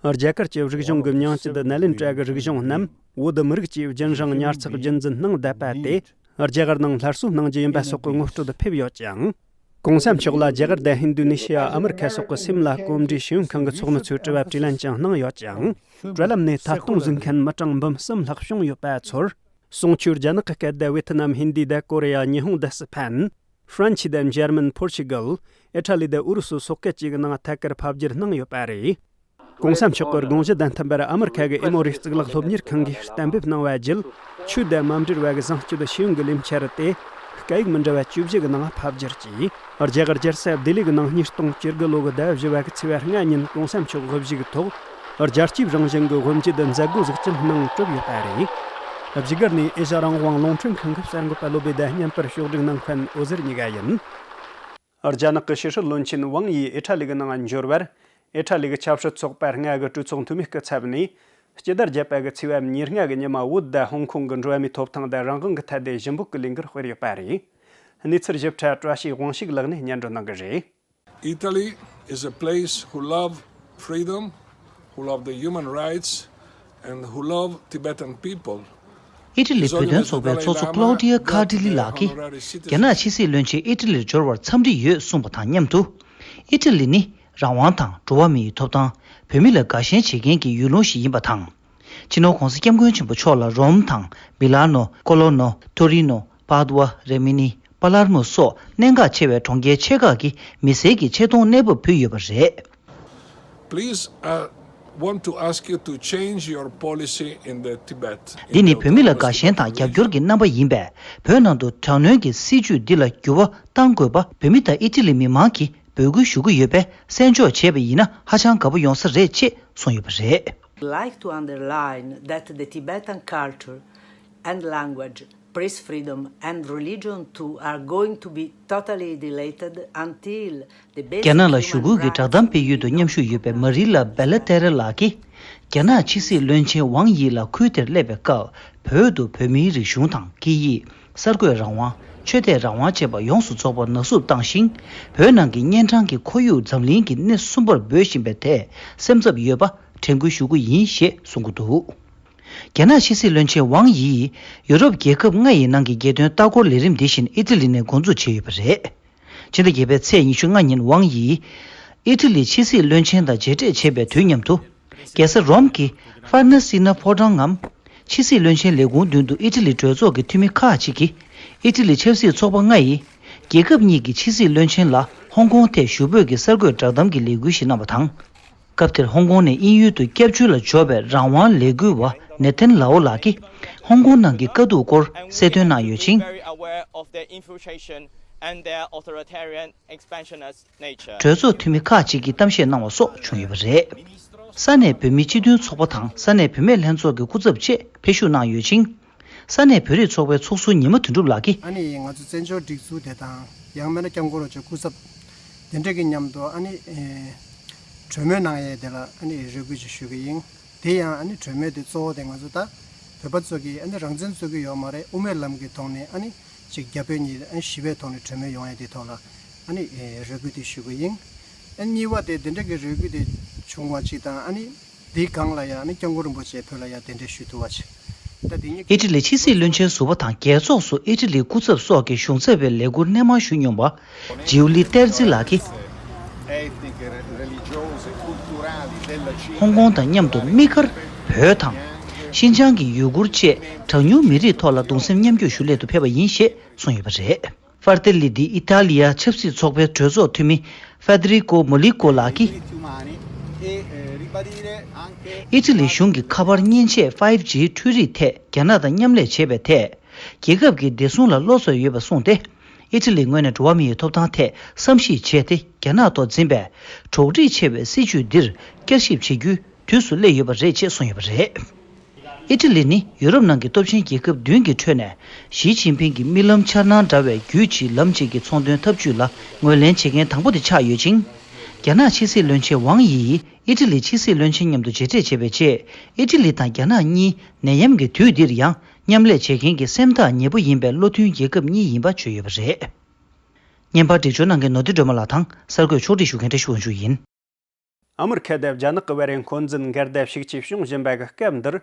རྒྱ་གར་གྱི་རིག་གཞུང་གི་མྱིང་བཅུད་ནཱ་ལེནྡྲ་གི་རིག་གཞུང་རྣམས་བོད་མི་རིགས་ཀྱི་རྒྱུན་རིང་ཉར་ཚགས་རྒྱུན་འཛིན་གནང་བསྡད་པ་དེ། རྒྱ་གར་ནང་སླར་གསོ་གནང་རྒྱུ་ཡིན་པ་སོགས་ཀྱི་ངོ་སྤྲོད་ཕེབས་ཡོད་ཅིང་། གོང་ས་མཆོག་ལ་རྒྱ་གར་དང་ཧིན་རྡུ་ནི་ཤི་ཡ། ཨ་མི་རི་ཁ་སོགས་ཀྱི་སེམས་ལ་གོམས་འདྲིས་ཤེས་ཡོན་ཁང་གི་ཚོགས་མི་ཚོས་དྲི་བ་དྲིས་ལན་ཀྱང་གནང་ཡོད་ཅིང་། དྲ་ལམ་ནས་ཐད་གཏོང་གཟིགས་མཁན་མི་གྲངས་འབུམ་གསུམ་ལྷག་བྱུང་ཡོད་པ་ཚོར། གསུང་ཆོས་རྒྱ་ནག་གི་སྐད་དང་ཝེ་ཐི་ནམ། ཧིན་དི་དང་ཀོ་རི་ཡ། ཉི་ཧོང་དང་སི་ཕན། ཧྥ་རན་སི་དང་འཇར་མན། པོར་ཆི་གལ། ཨི་ཊ་ལི་དང་ཨུ་རུ་སུ་སོག་སྐད་བཅས་ཀྱི་ནང་ཐད་ཀར་ཕབ་བསྒྱུར་གནང་ཡོད་པ་རེད། གོང་ས་མཆོག་གི་དགོངས་གཞི་དང་མཐུན་པར་ཨ་མི་རི་ཁ་གི་ཨེ་མོ་རི་གཙུག་ལག་སློབ་གཉེར་ཁང་གིས་གཏན་འབེབས་གནང་བ་བརྒྱུད། ཆོས་དང་མ་འབྲེལ་བ་གི་བཟང་སྤྱོད་ཤེས་ཡོན་གྱི་ལས་འཆར་དེ། སྐད་ཡིག་མི་འདྲ་བ་བཅུ་བཞི་གི་ནང་ཕབ་བསྒྱུར་གྱིས། རྒྱ་གར་རྒྱལ་ས་ལྡི་ལི་གི་ནང་ཉིས་སྟོང་བཅུ་དགུ་ལོ་གི་ཟླ་བཞི་བ་གི་ཚེས་པ་ལྔ་ཉིན་གོང་ས་མཆོག་དབུ་བཞུགས་ཐོག་རྒྱལ་སྤྱིའི་རང་བཞིན་གྱི་དབུ་འབྱེད་མཛད་སྒོ་ཟིག་ཀྱང་གནང་གྲུབ་ཡོད་པ་རེད། བཞུགས་སྒར་ནས་ཨེ་ཤ་རང་དབང་རླུང་འཕྲིན་ཁང་གི་གསར་འགོད་པ་བློ་བདེ་ཟླ་སྙན་པར་ཕྱོགས་སྒྲིག་གནང་མཁན་འོད་ཟེར་གཉིས་ཀ་ཡིན། རྒྱ་ནག་གི་ཕྱི་སྲིད་བློན་ཆེན་ཝང་ཡི་ཨི་ཊ་ལི་གི་ནང་འབྱོར་བར། ཨི་ཊ་ལི་གི་ཆབ་སྲིད་ཚོགས་པ་ལྔ་གི་གྲོས་ཚོགས་འཐུས་མི་སྐུ་ཚབ་ནས། སྤྱི་ཟླ་བརྒྱད་པ་གི་ཚེས་པ་ཉེར་ལྔ་གི་ཉི་མ་བོད་དང་ཧོང་ཀོང་གི་འགྲོ་བ་མིའི་ཐོབ་ཐང་དང་རང་དབང་གི་ཐད་དེ་ཞུ་འབོད་ཀྱི་ལས་འགུལ་སྤེལ་ཡོད་པ་རེད། གནས་ཚུལ་ཞིབ་ཕྲ་བཀྲ་ཤིས་དབང་ཕྱུག་ལགས་ནས་སྙན་སྒྲོན་གནང་གི་རེད། Italy is a place who love freedom, who love the human rights, and who love Tibetan people. ཨི་ཊ་ལི་བོད་དོན་ཚོགས་པའི་ཚོགས་གཙོ་ཀླའོ་ཌི་ཡ་ཁར་ཏི་ལི་ལགས་ཀྱིས། རྒྱ་ནག་ཕྱི་སྲིད་བློན་ཆེན་ཨི་ཊ་ལིར་འབྱོར་བར་འཚམས་འདྲི་ཡོད་གསུངས་པ་དང་མཉམ་དུ། ཨི་ཊ་ལི་ནི་རང་དབང་དང་འགྲོ་བ་མིའི་ཐོབ་ཐང་། བོད་མི་ལ་དགའ་ཞེན་བྱེད་མཁན་གྱི་ཡུལ་ལུང་ཞིག་ཡིན་པ་དང་། སྤྱི་ནོར་༧གོང་ས་༧སྐྱབས་མགོན་ཆེན་པོ་མཆོག་ལ་རོམ་དང་མི་ལ་ནོ། ཀོ་ལོ་ནོ། ཐོ་རི་ནོ། པཱ་དུ་བ། རེ་མི་ནི། པ་ལར་མོ་སོགས་གནད་འགག་ཆེ་བའི་གྲོང་ཁྱེར་ཆེ་ཁག་གི་མི་སེར་གྱི་ཆེ་མཐོང་གནས་བབ་ཕུལ་ཡོད་པ་རེད། Please, uh, want to ask you to change your policy in the Tibet. འདི་ནི་བོད་མི་ལ་དགའ་ཞེན་དང་རྒྱབ་སྐྱོར་གྱི་རྣམ་པ་ཡིན་པས། བོད་ནང་དུ་དྲག་གནོན་གྱི་སྲིད་བྱུས་འདི་ལ་འགྱུར་བ་གཏང་དགོས་པ་བོད་མི་དང་ཨི་ཊ་ལི་མི་མང་གིས་འབོད་སྐུལ་ཞུ་གི་ཡོད་པས། གསན་འཇོག་བྱས་པ་ཡིན་ན་ཧ་ཅང་དགའ་པོ་ཡོང་ས་རེད་ཅེས་གསུངས་ཡོད་པ་རེད། Like to underline that the Tibetan culture and language, press freedom and religion too are going to be totally deleted until the basic human rights. རྒྱ་ནག་ལ་ཞུ་སྐུལ་གྱི་བསྒྲགས་གཏམ་སྤེལ་ཡུལ་དུ་མཉམ་ཞུགས་ཡོད་པའི་མ་རི་ལ་བེ་ལ་ཏེ་ར་ལགས་ཀྱིས། རྒྱ་ནག་ཕྱི་སྲིད་བློན་ཆེན་ཝང་ཡི་ལགས་ཁུལ་དེར་སླེབས་པའི་སྐབས། བོད་དུ་བོད་མིའི་རིག་གཞུང་དང་སྐད་ཡིག་གསར་འགོད་རང་དབང་། ཆོས་དད་རང་དབང་བཅས་པ་ཡོངས་སུ་རྫོགས་པར་ནག་བསུབ་བཏང་ཞིང་། བོད་ནང་གི་གཉན་འཕྲང་གི་ཁོར་ཡུག་འཛམ་གླིང་གི་སྣེ་གསུམ་པར་འབོད་བཞིན་པའི་ཐད་སེམས་འཚབ་ཡོད་པ་དྲན་སྐུལ་ཞུ་རྒྱུ་ཡིན་ཞེས་གསུང་གི་འདུག་རྒྱ་ནག་ཕྱི་སྲིད་བློན་ཆེན་ཝང་ཡིས་ཡུ་རོབ་རྒྱལ་ཁབ་ལྔ་ཡི་ནང་གི་རྒྱལ་དོན་ལྟ་སྐོར་ལས་རིམ་འདི་བཞིན་ཨི་ཊ་ལི་ནས་འགོ་འཛུགས་བྱས་ཡོད་པ་རེད། ཕྱི་ཟླ་བརྒྱད་པའི་ཚེས་ཉི་ཤུ་ལྔ་ཉིན་ཝང་ཡིས་ཨི་ཊ་ལི་ཕྱི་སྲིད་བློན་ཆེན་དང་མཇལ་འཕྲད་བྱེད་པའི་དུས་མཉམ་དུ། རྒྱལ་ས་རོམ་གྱི་ཧྥར་ན་སི་ན་ཕོ་བྲང་ངམ། ཕྱི་སྲིད་བློན་ཆེན་ལས་ཁུངས་མདུན་དུ་ཨི་ཊ་ལི་གྲོས་ཚོགས་ཀྱི་འཐུས་མི་ཁག་ཅིག་གིས། ཨི་ཊ་ལི་ཆབ་སྲིད་ཚོགས་པ་ལྔ་ཡིས། རྒྱལ་ཁབ་གཉིས་ཀྱི་ཕྱི་སྲིད་བློན་ཆེན་ལ་ཧོང་ཀོང་ཐད་ཞུ་འབོད་ཀྱི་གསར་འགོད་བསྒྲགས་གཏམ་གྱི་ལས་འགུལ་ཞིག་གནང་བ་དང་། སྐབས་དེར་ཧོང་ཀོང་ནས་དབྱིན་ཡུལ་དུ་སྐྱབས་བཅོལ་ལ་འབྱོར་བའི་རང་དབང་ལས་འགུལ་བ་ནེ་ཐན་ལའོ་ལགས་ཀྱིས། ཧོང་ཀོང་ནང་གི་དཀའ་སྡུག་སྐོར་གསལ་སྟོན་གནང་ཡོད་ཅིང་། Very aware of their infiltration and their authoritarian expansionist nature. གྲོས་ཚོགས་འཐུས་མི་ཁག་ཅིག་གིས་གཏམ་བཤད་གནང་བ་སོགས་བྱུང་ཡོད་པ་རེད། ས་གནས་བོད་མིའི་སྤྱི་མཐུན་ཚོགས་པ་དང་ས་གནས་བུད་མེད་ལྷན་ཚོགས་ཀྱི་སྐུ་ཚབ་བཅས་ཕེབས་ཞུགས་གནང་ཡོད་ཅིང་། ས་གནས་བོད་རིགས་ཚོགས་པའི་ཚོགས་ཟུར་ཉི་མ་དོན་གྲུབ་ལགས་ཀྱིས། ཨ་ནི་ང་ཚོ་བཙན་བྱོལ་སྒྲིག་འཛུགས་དེ་དང་ཡང་མིན་ན་སྐྱབས་མགོན་རིན་པོ་ཆེ་སྐུ་ཚབ་དེ་འདྲ་གི་མཉམ་དུ་ཨ་ནི་གྲོས་མོལ་གནང་ཡས་དེ་ལ་ཨ་ནི་རེ་སྐུལ་ཅིག་ཞུ་གི་ཡིན། དེ་ཡང་ཨ་ནི་གྲོས་མོལ་དེ་གཙོ་བོ་དེ་ང་ཚོ་ད་བོད་པ་ཚོ་གི་ཨ་ནི་རང་བཙན་རྩོད་ཀྱི་ཡོད་མ་རེད། དབུ་མའི་ལམ་གྱི་ཐོག་ནས་ཨ་ནི་ཅིག་རྒྱ་བོད་གཉིས་ཨ་ནི་ཞི་བའི་ཐོག་ནས་གྲོས་མོལ་ཡོང་ཡས་དེ་ཐོག་ལ་ཨ་ནི་རེ་སྐུལ་དེ་ཞུ་གི་ཡིན། ཨ་ནི་གཉིས་པ་དེ་དེ་འདྲ་གི་རེ་སྐུལ་དེ་བྱུང་བ་ཅིག་དང་ཨ་ནི། དེའི་སྒང་ལ་ཡང་ནི་སྐྱབས་མགོན་རིན་པོ་ཆེ་བོད་ལ་ཡང་གདན་འདྲེན་ཞུ་ཐུབ་པ་བྱས། ད་དེ་ཉིད་ཨི་ཊ་ལི་ཕྱི་སྲིད་བློན་ཆེན་ཟུར་པ་དང་རྒྱལ་ཚོགས་སུ་ཨི་ཊ་ལིའི་སྐུ་ཚབ་སོགས་ཀྱི་གཞུང་ཚབ་པའི་ལས་ཁུར་སྣེ་མང་ཞུས་མྱོང་བ་ཇིའུ་ལི་ཏེར་ཛི་ལགས་ཀྱིས། ཧོང་ཀོང་དང་མཉམ་དུ་དམིགས་བཀར་བོད་དང་། ཤིན་ཅང་གི་ཡུ་གུར་བཅས་གྲངས་ཉུང་མི་རིགས་ཐོག་ལ་གདུང་སེམས་མཉམ་སྐྱེད་ཞུ་སླད་དུ་ཕེབས་པ་ཡིན་ཞེས་གསུངས་ཡོད་པ་རེད། ཧྥར་ཏེ་ལི་ཌི་ཨི་ཏཱ་ལི་ཡ་ཆབ་སྲིད་ཚོགས་པའི་གྲོས་ཚོགས་འཐུས་མི་ཧྥེ་ཏེ་རི་ཀོ་མོ་ལི་ཀོ་ལགས་ཀྱིས། ཨི་ཊ་ལི་གཞུང་གིས་ཁ་པར་མཉེན་ཆས་ཕའིབ་ཇི་འཕྲུལ་རིག་ཐད་རྒྱ་ནག་དང་མཉམ་ལས་བྱེད་པའི་ཐད། རྒྱལ་ཁབ་ཀྱི་བདེ་སྲུང་ལ་བློ་འཚབ་ཡོད་པ་གསུངས་ཏེ། ཨི་ཊ་ལིའི་ངོས་ནས་འགྲོ་བ་མིའི་ཐོབ་ཐང་ཐད་བསམ་གཞིག་བྱས་ཏེ། རྒྱ་ནག་ཐོག་འཛིན་པའི་གྲོགས་འདྲིས་ཆེ་བའི་སྲིད་བྱུས་འདིར་བསྐྱར་ཞིབ་བྱེད་རྒྱུའི་དུས་སུ་སླེབས་ཡོད་པ་རེད་ཅེས་གསུངས་ཡོད་པ་རེད། ཨི་ཊ་ལི་ནི་ཡུ་རོབ་ནང་གི་སྟོབས་ཆེན་རྒྱལ་ཁབ་བདུན་གྱི་ཁྲོད་ནས། ཞི་ཅིན་ཕིང་གི་རྨི་ལམ་འཆར་སྣང་འདྲ་བའི་རྒྱུད་གཅིག་ལམ་གཅིག་གི་ཚོང་དོན་འཐབ་ཇུས་ལ་ངོས་ལེན་བྱེད་མཁན་དང་པོ་དེ་ཆགས་ཡོད་ཅིང་། རྒྱ་ནག་ཕྱི་སྲིད་བློན་ཆེན་ཝང་ཡི་ཡིས་ཨི་ཊ་ལིའི་ཕྱི་སྲིད་བློན་ཆེན་མཉམ་དུ་མཇལ་འཕྲད་བྱས་པའི་རྗེས། ཨི་ཊ་ལི་དང་རྒྱ་ནག་གཉིས་ནད་ཡམས་ཀྱི་དུས་འདིར་ཡང་མཉམ་ལས་བྱེད་མཁན་གྱི་སེམས་ཐག་ཉེ་པོ་ཡིན་པའི་བློ་མཐུན་རྒྱལ་ཁབ་གཉིས་ཡིན་པ་བརྗོད་ཡོད་པ་རེད། བརྙན་པར་སྒྲིག་སྦྱོར་གནང་མཁན་ནོར་བུ་སྒྲོལ་མ་ལགས་དང་གསར་འགོད་ཕྱོགས་སྒྲིག་ཞུ་མཁན་བཀྲ་ཤིས་དབང་ཕྱུག་ཡིན། ཨ་མི་རི་ཁ་དང་རྒྱ་ནག་གི་བར་འཁོན་འཛིན་འགལ་ཟླ་ཤུགས་ཆེ་བྱུང་བཞིན་པ་གི་སྐབས་འདིར།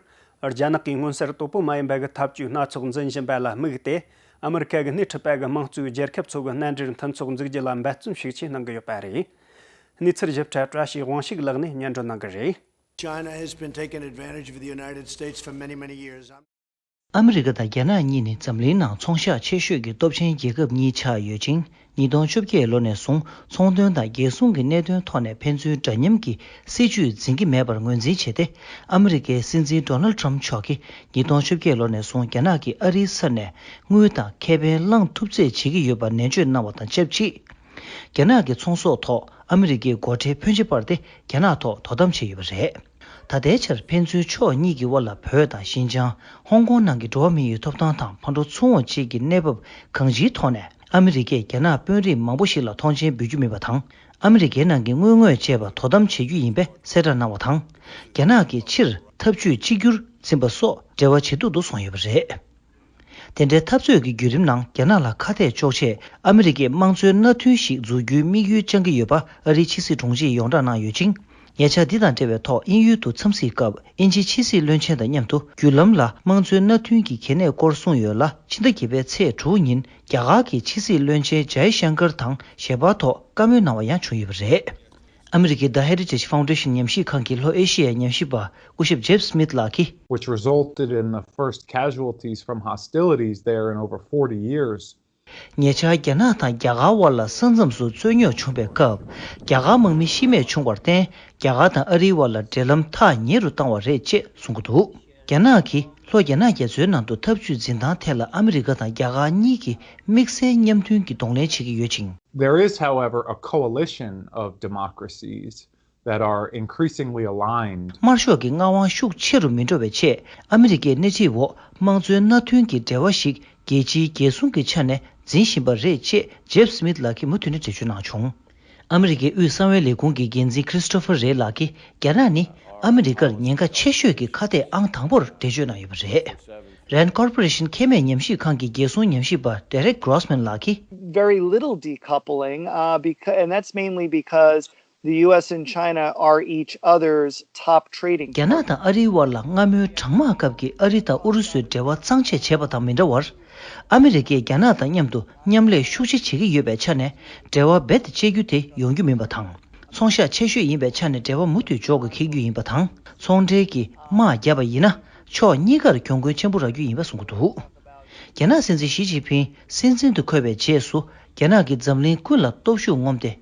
རྒྱ་ནག་གིས་མངོན་གསལ་དོད་པོ་མ་ཡིན་པ་གི་ཐབས་ཇུས་སྣ་ཚོགས་འཛིན་བཞིན་པ་ལ་དམིགས་ཏེ། ཨ་མི་རི་ཁ་གི་སྣེ་ཁྲིད་པ་གི་དམངས་གཙོའི་རྒྱལ་ཁབ་ཚོ་གི་མནའ་འབྲེལ་མཐུན་ཚོགས་འཛུགས་རྒྱུ་ལ་འབད་བརྩོན་ཤུགས་ཆེ་གནང་གི་ཡོད་པ་རེད། གནས་ཚུལ་ཞིབ་ཕྲ་བཀྲ་ཤིས་དབང་ཕྱུག་ལགས་ནས་སྙན་སྒྲོན་གནང་གི་རེད། China has been taking advantage of the United States for many, many years. ཨ་མི་རི་ཀ་དང་རྒྱ་ནག་གཉིས་ནི་འཛམ་གླིང་ནང་ཚོང་ཤག་ཆེ་ཤོས་ཀྱི་སྟོབས་ཆེན་རྒྱལ་ཁབ་གཉིས་ཆགས་ཡོད་ཅིང་། ཉིས་སྟོང་བཅོ་བརྒྱད་ལོ་ནས་བཟུང་ཚོང་དོན་དང་རྒྱལ་སྲུང་གི་གནད་དོན་ཐོག་ནས་ཕན་ཚུན་འདྲ་མཉམ་གྱི་སྲིད་ཇུས་འཛིན་གྱི་མེད་པར་ངོས་འཛིན་བྱས་ཏེ། ཨ་མི་རི་ཀའི་སྲིད་འཛིན་ཌོ་ནལ་ཊམ་མཆོག་གིས་ཉིས་སྟོང་བཅོ་བརྒྱད་ལོ་ནས་བཟུང་རྒྱ་ནག་གི་ཨ་རིའི་ས་ནས་དངུལ་དང་ཁེ་ཕན་བླངས་ཐུབ་ཚད་བྱེད་ཀྱི་ཡོད་པར་ནན་བརྗོད་གནང་བ་དང་ཆབས་ཅིག་རྒྱ་ནག་གི་ཚོང་ཟོག་ཐོག་ཨ་མི་རི་ཀའི་སྒོ་ཁྲལ་ཕོན་ཆེ་སྤར་ཏེ་རྒྱ་ནག་ཐོག་དོ་དམ་བྱས་ཡོད་པ་རེད། ད་ལྟའི་ཆར་ཕན་ཚུན་ཕྱོགས་གཉིས་ཀྱི་དབར་ལ་བོད་དང་ཤིན་ཅང་། ཧོང་ཀོང་ནང་གི་འགྲོ་བ་མིའི་ཐོབ་ཐང་དང་ཕར་འགྲོ་ཚུར་འོང་བཅས་ཀྱི་གནས་བབ་གང་ཅིའི་ཐོག་ནས་ཨ་མི་རི་ཀས་རྒྱ་ནག་དཔོན་རིགས་མང་པོ་ཞིག་ལ་མཐོང་མཆན་འབུལ་རྒྱུ་མིན་པ་དང་། ཨ་མི་རི་ཀའི་ནང་གི་དངུལ་དངོས་བཅས་པ་དོ་དམ་བྱེད་རྒྱུ་ཡིན་པའི་གསལ་བསྒྲགས་གནང་བ་དང་། རྒྱ་ནག་གིས་ཕྱིར་འཐབ་ཇུས་གཅིག་གྱུར་འཛིན་པ་སོགས་འབྲེལ་བ་ཇེ་སྡུག་ཏུ་སོང་ཡོད་པ་རེད། དེ་འདྲའི་འཐབ་རྩོད་ཀྱི་བརྒྱུད་རིམ་ནང་རྒྱ་ནག་ལ་ཁ་གཏད་གཅོག་ཆེད་ཨ་མི་རི་ཀས་དམངས་གཙོའི་མནའ་མཐུན་ཞིག་འཛུགས་རྒྱུའི་དམིགས་ཡུལ་བཅངས་ཀྱི་ཡོད་པ་ཨ་རིའི་ཕྱི་སྲིད་དྲུང་ཆེས་ཡོངས་བསྒྲགས་གནང་ཡོད་ཅིང་། ཉེ་ཆར་འདི་དང་འབྲེལ་བའི་ཐོག་དབྱིན་ཡུལ་དུ་འཚམས་གཟིགས་སྐབས་དབྱིན་ཇིའི་ཕྱི་སྲིད་བློན་ཆེན་དང་མཉམ་དུ་བརྒྱུད་ལམ་ལ་དམངས་གཙོའི་མནའ་མཐུན་གྱི་གལ་གནད་སྐོར་གསུངས་ཡོད་ལ། ཕྱི་ཟླ་བརྒྱད་པའི་ཚེས་དྲུག་ཉིན་རྒྱ་གར་གྱི་ཕྱི་སྲིད་བློན་ཆེན་ཇའི་ཤང་ཀར་དང་ཞལ་པར་ཐོག་བཀའ་མོལ་གནང་བ་ཡང་བྱུང་ཡོད་པ་རེད། ཨ་མི་རི་ཀའི་The Heritage Foundation ཉམས་ཞིབ་ཁང་གི་ལྷོ་ཨེ་ཤི་ཡའི་ཉམས་ཞིབ་པ་སྐུ་ཞབས་Jeff Smith ལགས་ཀྱིས། Which resulted in the first casualties from hostilities there in over forty years. ཉེ་ཆར་རྒྱ་ནག་དང་རྒྱ་གར་དབར་ལ་ས་མཚམས་སུ་རྩོད་རྙོག་བྱུང་བའི་སྐབས། རྒྱ་གར་དམག་མི་ཤི་རྨས་བྱུང་བར་བརྟེན། རྒྱ་གར་དང་ཨ་རིའི་དབར་ལ་འབྲེལ་ལམ་ཐག་ཉེ་རུ་བཏང་བ་རེད་ཅེས་གསུང་གི་འདུག་རྒྱ་ནག་གིས་ལྷོ་རྒྱ་ནག་རྒྱ་མཚོའི་ནང་དུ་འཐབ་ཇུས་འཛིན་སྟངས་ཐད་ལ་ཨ་མི་རི་ཀ་དང་རྒྱ་གར་གཉིས་ཀྱིས་དམིགས་བསལ་མཉམ་མཐུན་གྱིས་གདོང་ལེན་བྱེད་ཀྱི་ཡོད་ཅིང་། There is, however, a coalition of democracies that are increasingly aligned. དམར་ཤོག་གི་མངའ་དབང་ཤུགས་ཆེ་རུ་མི་འགྲོ་བའི་ཆེད་ཨ་མི་རི་ཀའི་སྣེ་ཁྲིད་འོག་དམངས་གཙོའི་མནའ་མཐུན་གྱི་འབྲེལ་བ་ཞིག་རྒྱལ་སྤྱིའི་རྒྱལ་སྲུང་གི་ཆ་ནས་འཛིན་བཞིན་པ་རེད་ཅེས་Jeff Smith ལགས་ཀྱིས་མུ་མཐུད་ནས་འགྲེལ་བརྗོད་གནང་བྱུང་། ཨ་མི་རི་ཀའི་དབུས་གསང་བའི་ལས་ཁུངས་ཀྱི་འགན་འཛིན་Christopher Wray ལགས་ཀྱིས་རྒྱ་ནག་ནི་ཨ་མི་རི་ཀར་ཉེན་ཁ་ཆེ་ཤོས་ཀྱི་ཁ་གཏད་ཨང་དང་པོར་འགྲེལ་བརྗོད་གནང་ཡོད་པ་རེད། Rand Corporation ཁེ་མེད་ཉམས་ཞིབ་ཁང་གི་རྒྱལ་སྲུང་ཉམས་ཞིབ་པ་Derek Grossman ལགས་ཀྱིས། Very little decoupling, uh, because, and that's mainly because the U S and China are each other's top trading རྒྱ་ནག་དང་ཨ་རིའི་དབར་ལ་སྔ་མོའི་གྲང་དམག་སྐབས་ཀྱི་ཨ་རི་དང་ཨུ་རུ་སུའི་འབྲེལ་བ་གཙང་བཅད་བྱས་པ་དང་མི་འདྲ་བར། ཨ་མི་རི་ཀས་རྒྱ་ནག་དང་མཉམ་དུ་མཉམ་ལས་ཤུགས་ཆེ་བྱེད་ཀྱི་ཡོད་པའི་ཆ་ནས་འབྲེལ་བ་རྦད་དེ་བཅད་རྒྱུ་དེ་ཡོང་རྒྱུ་མིན་པ་དང་། ཚོང་ཤག་ཆེ་ཤོས་ཡིན་པའི་ཆ་ནས་འབྲེལ་བ་མུ་མཐུད་འཇོག་དགོས་འཁེལ་རྒྱུ་ཡིན་པ་དང་། ཚོང་འབྲེལ་གྱི་དམག་བརྒྱབ་པ་ཡིན་ན་ཕྱོགས་གཉིས་ཀར་གྱོང་གུན་ཆེན་པོ་རག་རྒྱུ་ཡིན་པ་གསུང་གི་འདུག་རྒྱ་ནག་སྲིད་འཛིན་ཞི་ཅིན་ཕིང་སྲིད་འཛིན་དུ་འཁོད་པའི་རྗེས་སུ་རྒྱ་ནག་གིས་འཛམ་གླིང་ཀུན་ལ་སྟོབས་ཤུགས་ངོམ་སྟེ།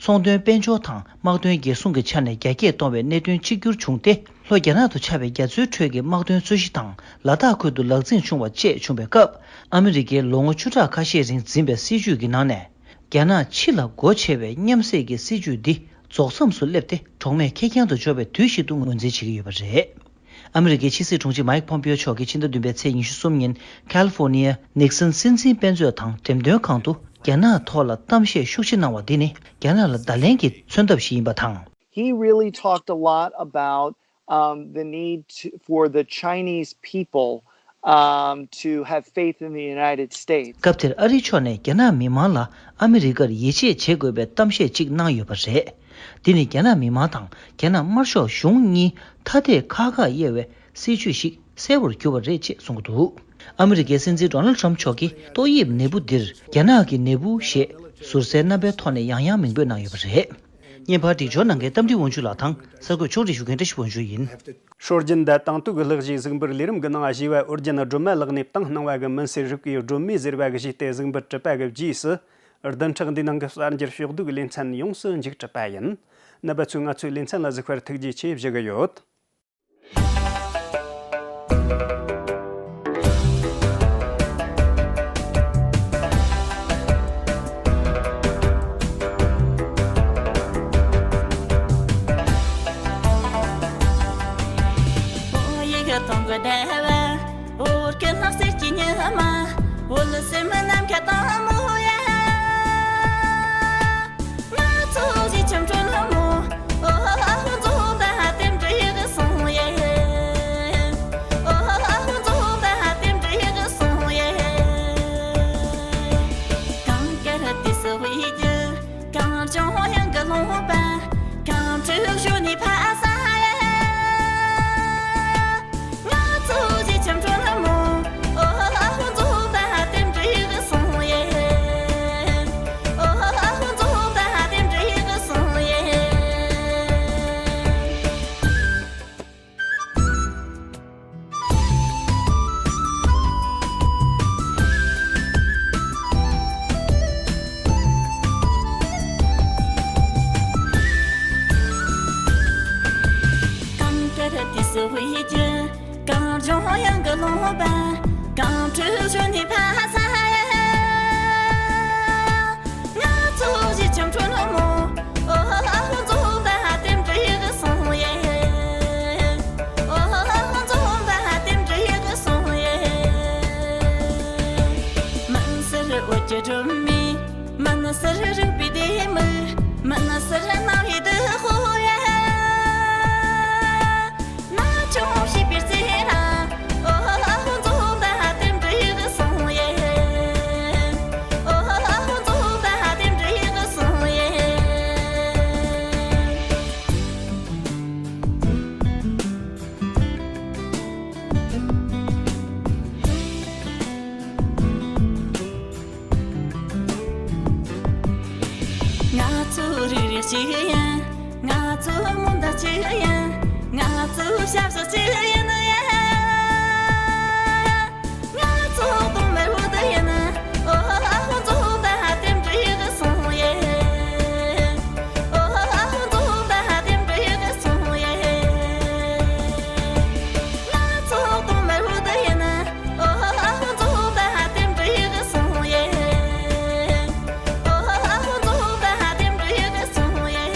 ཚོང་དོན་དཔལ་འབྱོར་དང་དམག་དོན་རྒྱལ་སྲུང་གི་ཆ་ནས་རྒྱ་སྐྱེད་གཏོང་བའི་གནད་དོན་གཅིག་གྱུར་བྱུང་སྟེ། ལྷོ་རྒྱ་ནག་ཏུ་ཆགས་པའི་རྒྱ་མཚོའི་ཁྲོད་ཀྱི་དམག་དོན་རྩོད་གཞི་དང་ལ་དྭགས་ཁུལ་དུ་ལག་འཛིང་བྱུང་བ་བཅས་བྱུང་བའི་སྐབས། ཨ་མི་རི་ཀས་ལོ་ངོ་བཅུ་ཕྲག་ཁ་ཤས་རིང་འཛིན་པའི་སྲིད་ཇུས་ཀྱི་ནང་ནས། རྒྱ་ནག་ཕྱི་ལ་སྒོ་ཕྱེ་བའི་མཉམ་བསྲེས་ཀྱི་སྲིད་ཇུས་འདི་རྫོགས་མཚམས་སུ་སླེབས་ཏེ། གྲོགས་མེད་ཁེར་རྐྱང་དུ་འབྱོར་བའི་དུས་ཤིག་ཏུ་ངོས་འཛིན་བྱེད་ཀྱི་ཡོད་པ་རེད། ཨ་མི་རི་ཀའི་ཕྱི་སྲིད་དྲུང་ཆེ་མཱིག་ཕོམ་པེའོ་མཆོག་གིས་ཕྱི་ཟླ་བདུན་པའི་ཚེས་ཉི་ཤུ་གསུམ་ཉིན་ཁ་ལི་ཧྥོ་ནི་ཡའི་ནིག་སན་སྲིད་འཛིན་དཔེ་མཛོད་དང་འགྲེམས་སྟོན་ཁང་དུ་རྒྱ་ནག་ཐོག་ལ་གཏམ་བཤད་ཤུགས་ཆེ་གནང་བ་འདི་ནི་རྒྱ་ནག་ལ་བརྡ་ལན་གྱི་མཚོན་ཐབས་ཤིག་ཡིན་པ་དང་། He really talked a lot about, um, the need to, for the Chinese people, um, to have faith in the United States. སྐབས་དེར་ཨ་རིའི་ཕྱོགས་ནས་རྒྱ་ནག་མི་མང་ལ་ཨ་མི་རི་ཀར་ཡིད་ཆེས་བྱེད་དགོས་པའི་གཏམ་བཤད་ཅིག་གནང་ཡོད་པ་རེད། འདི་ནི་རྒྱ་ནག་མི་མང་དང་རྒྱ་ནག་དམར་ཤོག་གཞུང་གཉིས་ཐ་དད་ཁག་ཁག་དབྱེ་བའི་སྲིད་ཇུས་ཤིག་གསལ་བོར་གྱུར་པ་རེད་ཅེས་གསུངས་ཀྱི་འདུག་ཨ་མི་རི་ཀའི་སྲིད་འཛིན་ཌོ་ནལ་ཊམ་མཆོག་གིས་ཏོག་དབྱིབས་ནད་འབུ་འདིར་རྒྱ་ནག་གི་ནད་འབུ་ཞེས་ཟུར་ཟའི་རྣམ་པའི་ཐོག་ནས་ཡང་ཡང་མིང་འབོད་གནང་ཡོད་པ་རེད། བརྙན་པར་སྒྲིག་སྦྱོར་གནང་མཁན་རྟ་མགྲིན་དབང་ཕྱུག་ལགས་དང་གསར་འགོད་ཕྱོགས་སྒྲིག་ཞུ་མཁན་བཀྲ་ཤིས་དབང་ཕྱུག་ཡིན། སྲོལ་རྒྱུན་དང་དེང་དུས་ཀྱི་ལྷག་བཞེས་གཟུགས་འབུལ་ལས་རིམ་གྱི་ནང་ཞུས་པ་ཨོ་རྒྱན་སྒྲོལ་མ་ལགས་ནས་བཏང་གནང་བ་གི་མུན་སེལ་རིག་པའི་སྒྲོན་མེ་ཟེར་བ་གི་གཞས་དེ་གཟུགས་འབུལ་གྲུབ་པ་གི་རྗེས་སུ། བདུན་ཕྲག་འདིའི་ནང་གི་གསར་འགྱུར་ཕྱོགས་བསྡུས་ཀྱི་ལེ་ཚན་ཡོངས་སུ་མཇུག་གྲུབ་པ་ཡིན། རྣམ་པ་ཚོས་ང་ཚོའི་ལེ་ཚན་ལ་གཟིགས་པར་ཐུགས་རྗེ་ཆེ་ཞུ་གི་ཡོད། གཅིག་ཡིན། ང་ཚོ་མོ་འདྲ་གཅིག་ཡིན། ང་ཚོ་ཞབས་ཞུ་གཅིག་ཡིན་ཡ། ང་ཚོ་གདོང་དམར་པོ་འདི་ཡིན། ཨོ་ཧོ་ཧོ་ཧོ། ཚོ་ད་ཧ་ཏེམ་འགྲིག་སོང་ཡེ། ཨོ་ཧོ་ཧོ་ཧོ། ཚོ་ད་ཧ་ཏེམ་འགྲིག་སོང་ཡེ། ང་ཚོ་གདོང་དམར་པོ་འདི་ཡིན། ཨོ་ཧོ་ཧོ་ཧོ། ཚོ་ད་ཧ་ཏེམ་འགྲིག་སོང་ཡེ། ཨོ་ཧོ་ཧོ་ཧོ། ཚོ་ད་ཧ་ཏེམ་འགྲིག་སོང་ཡེ།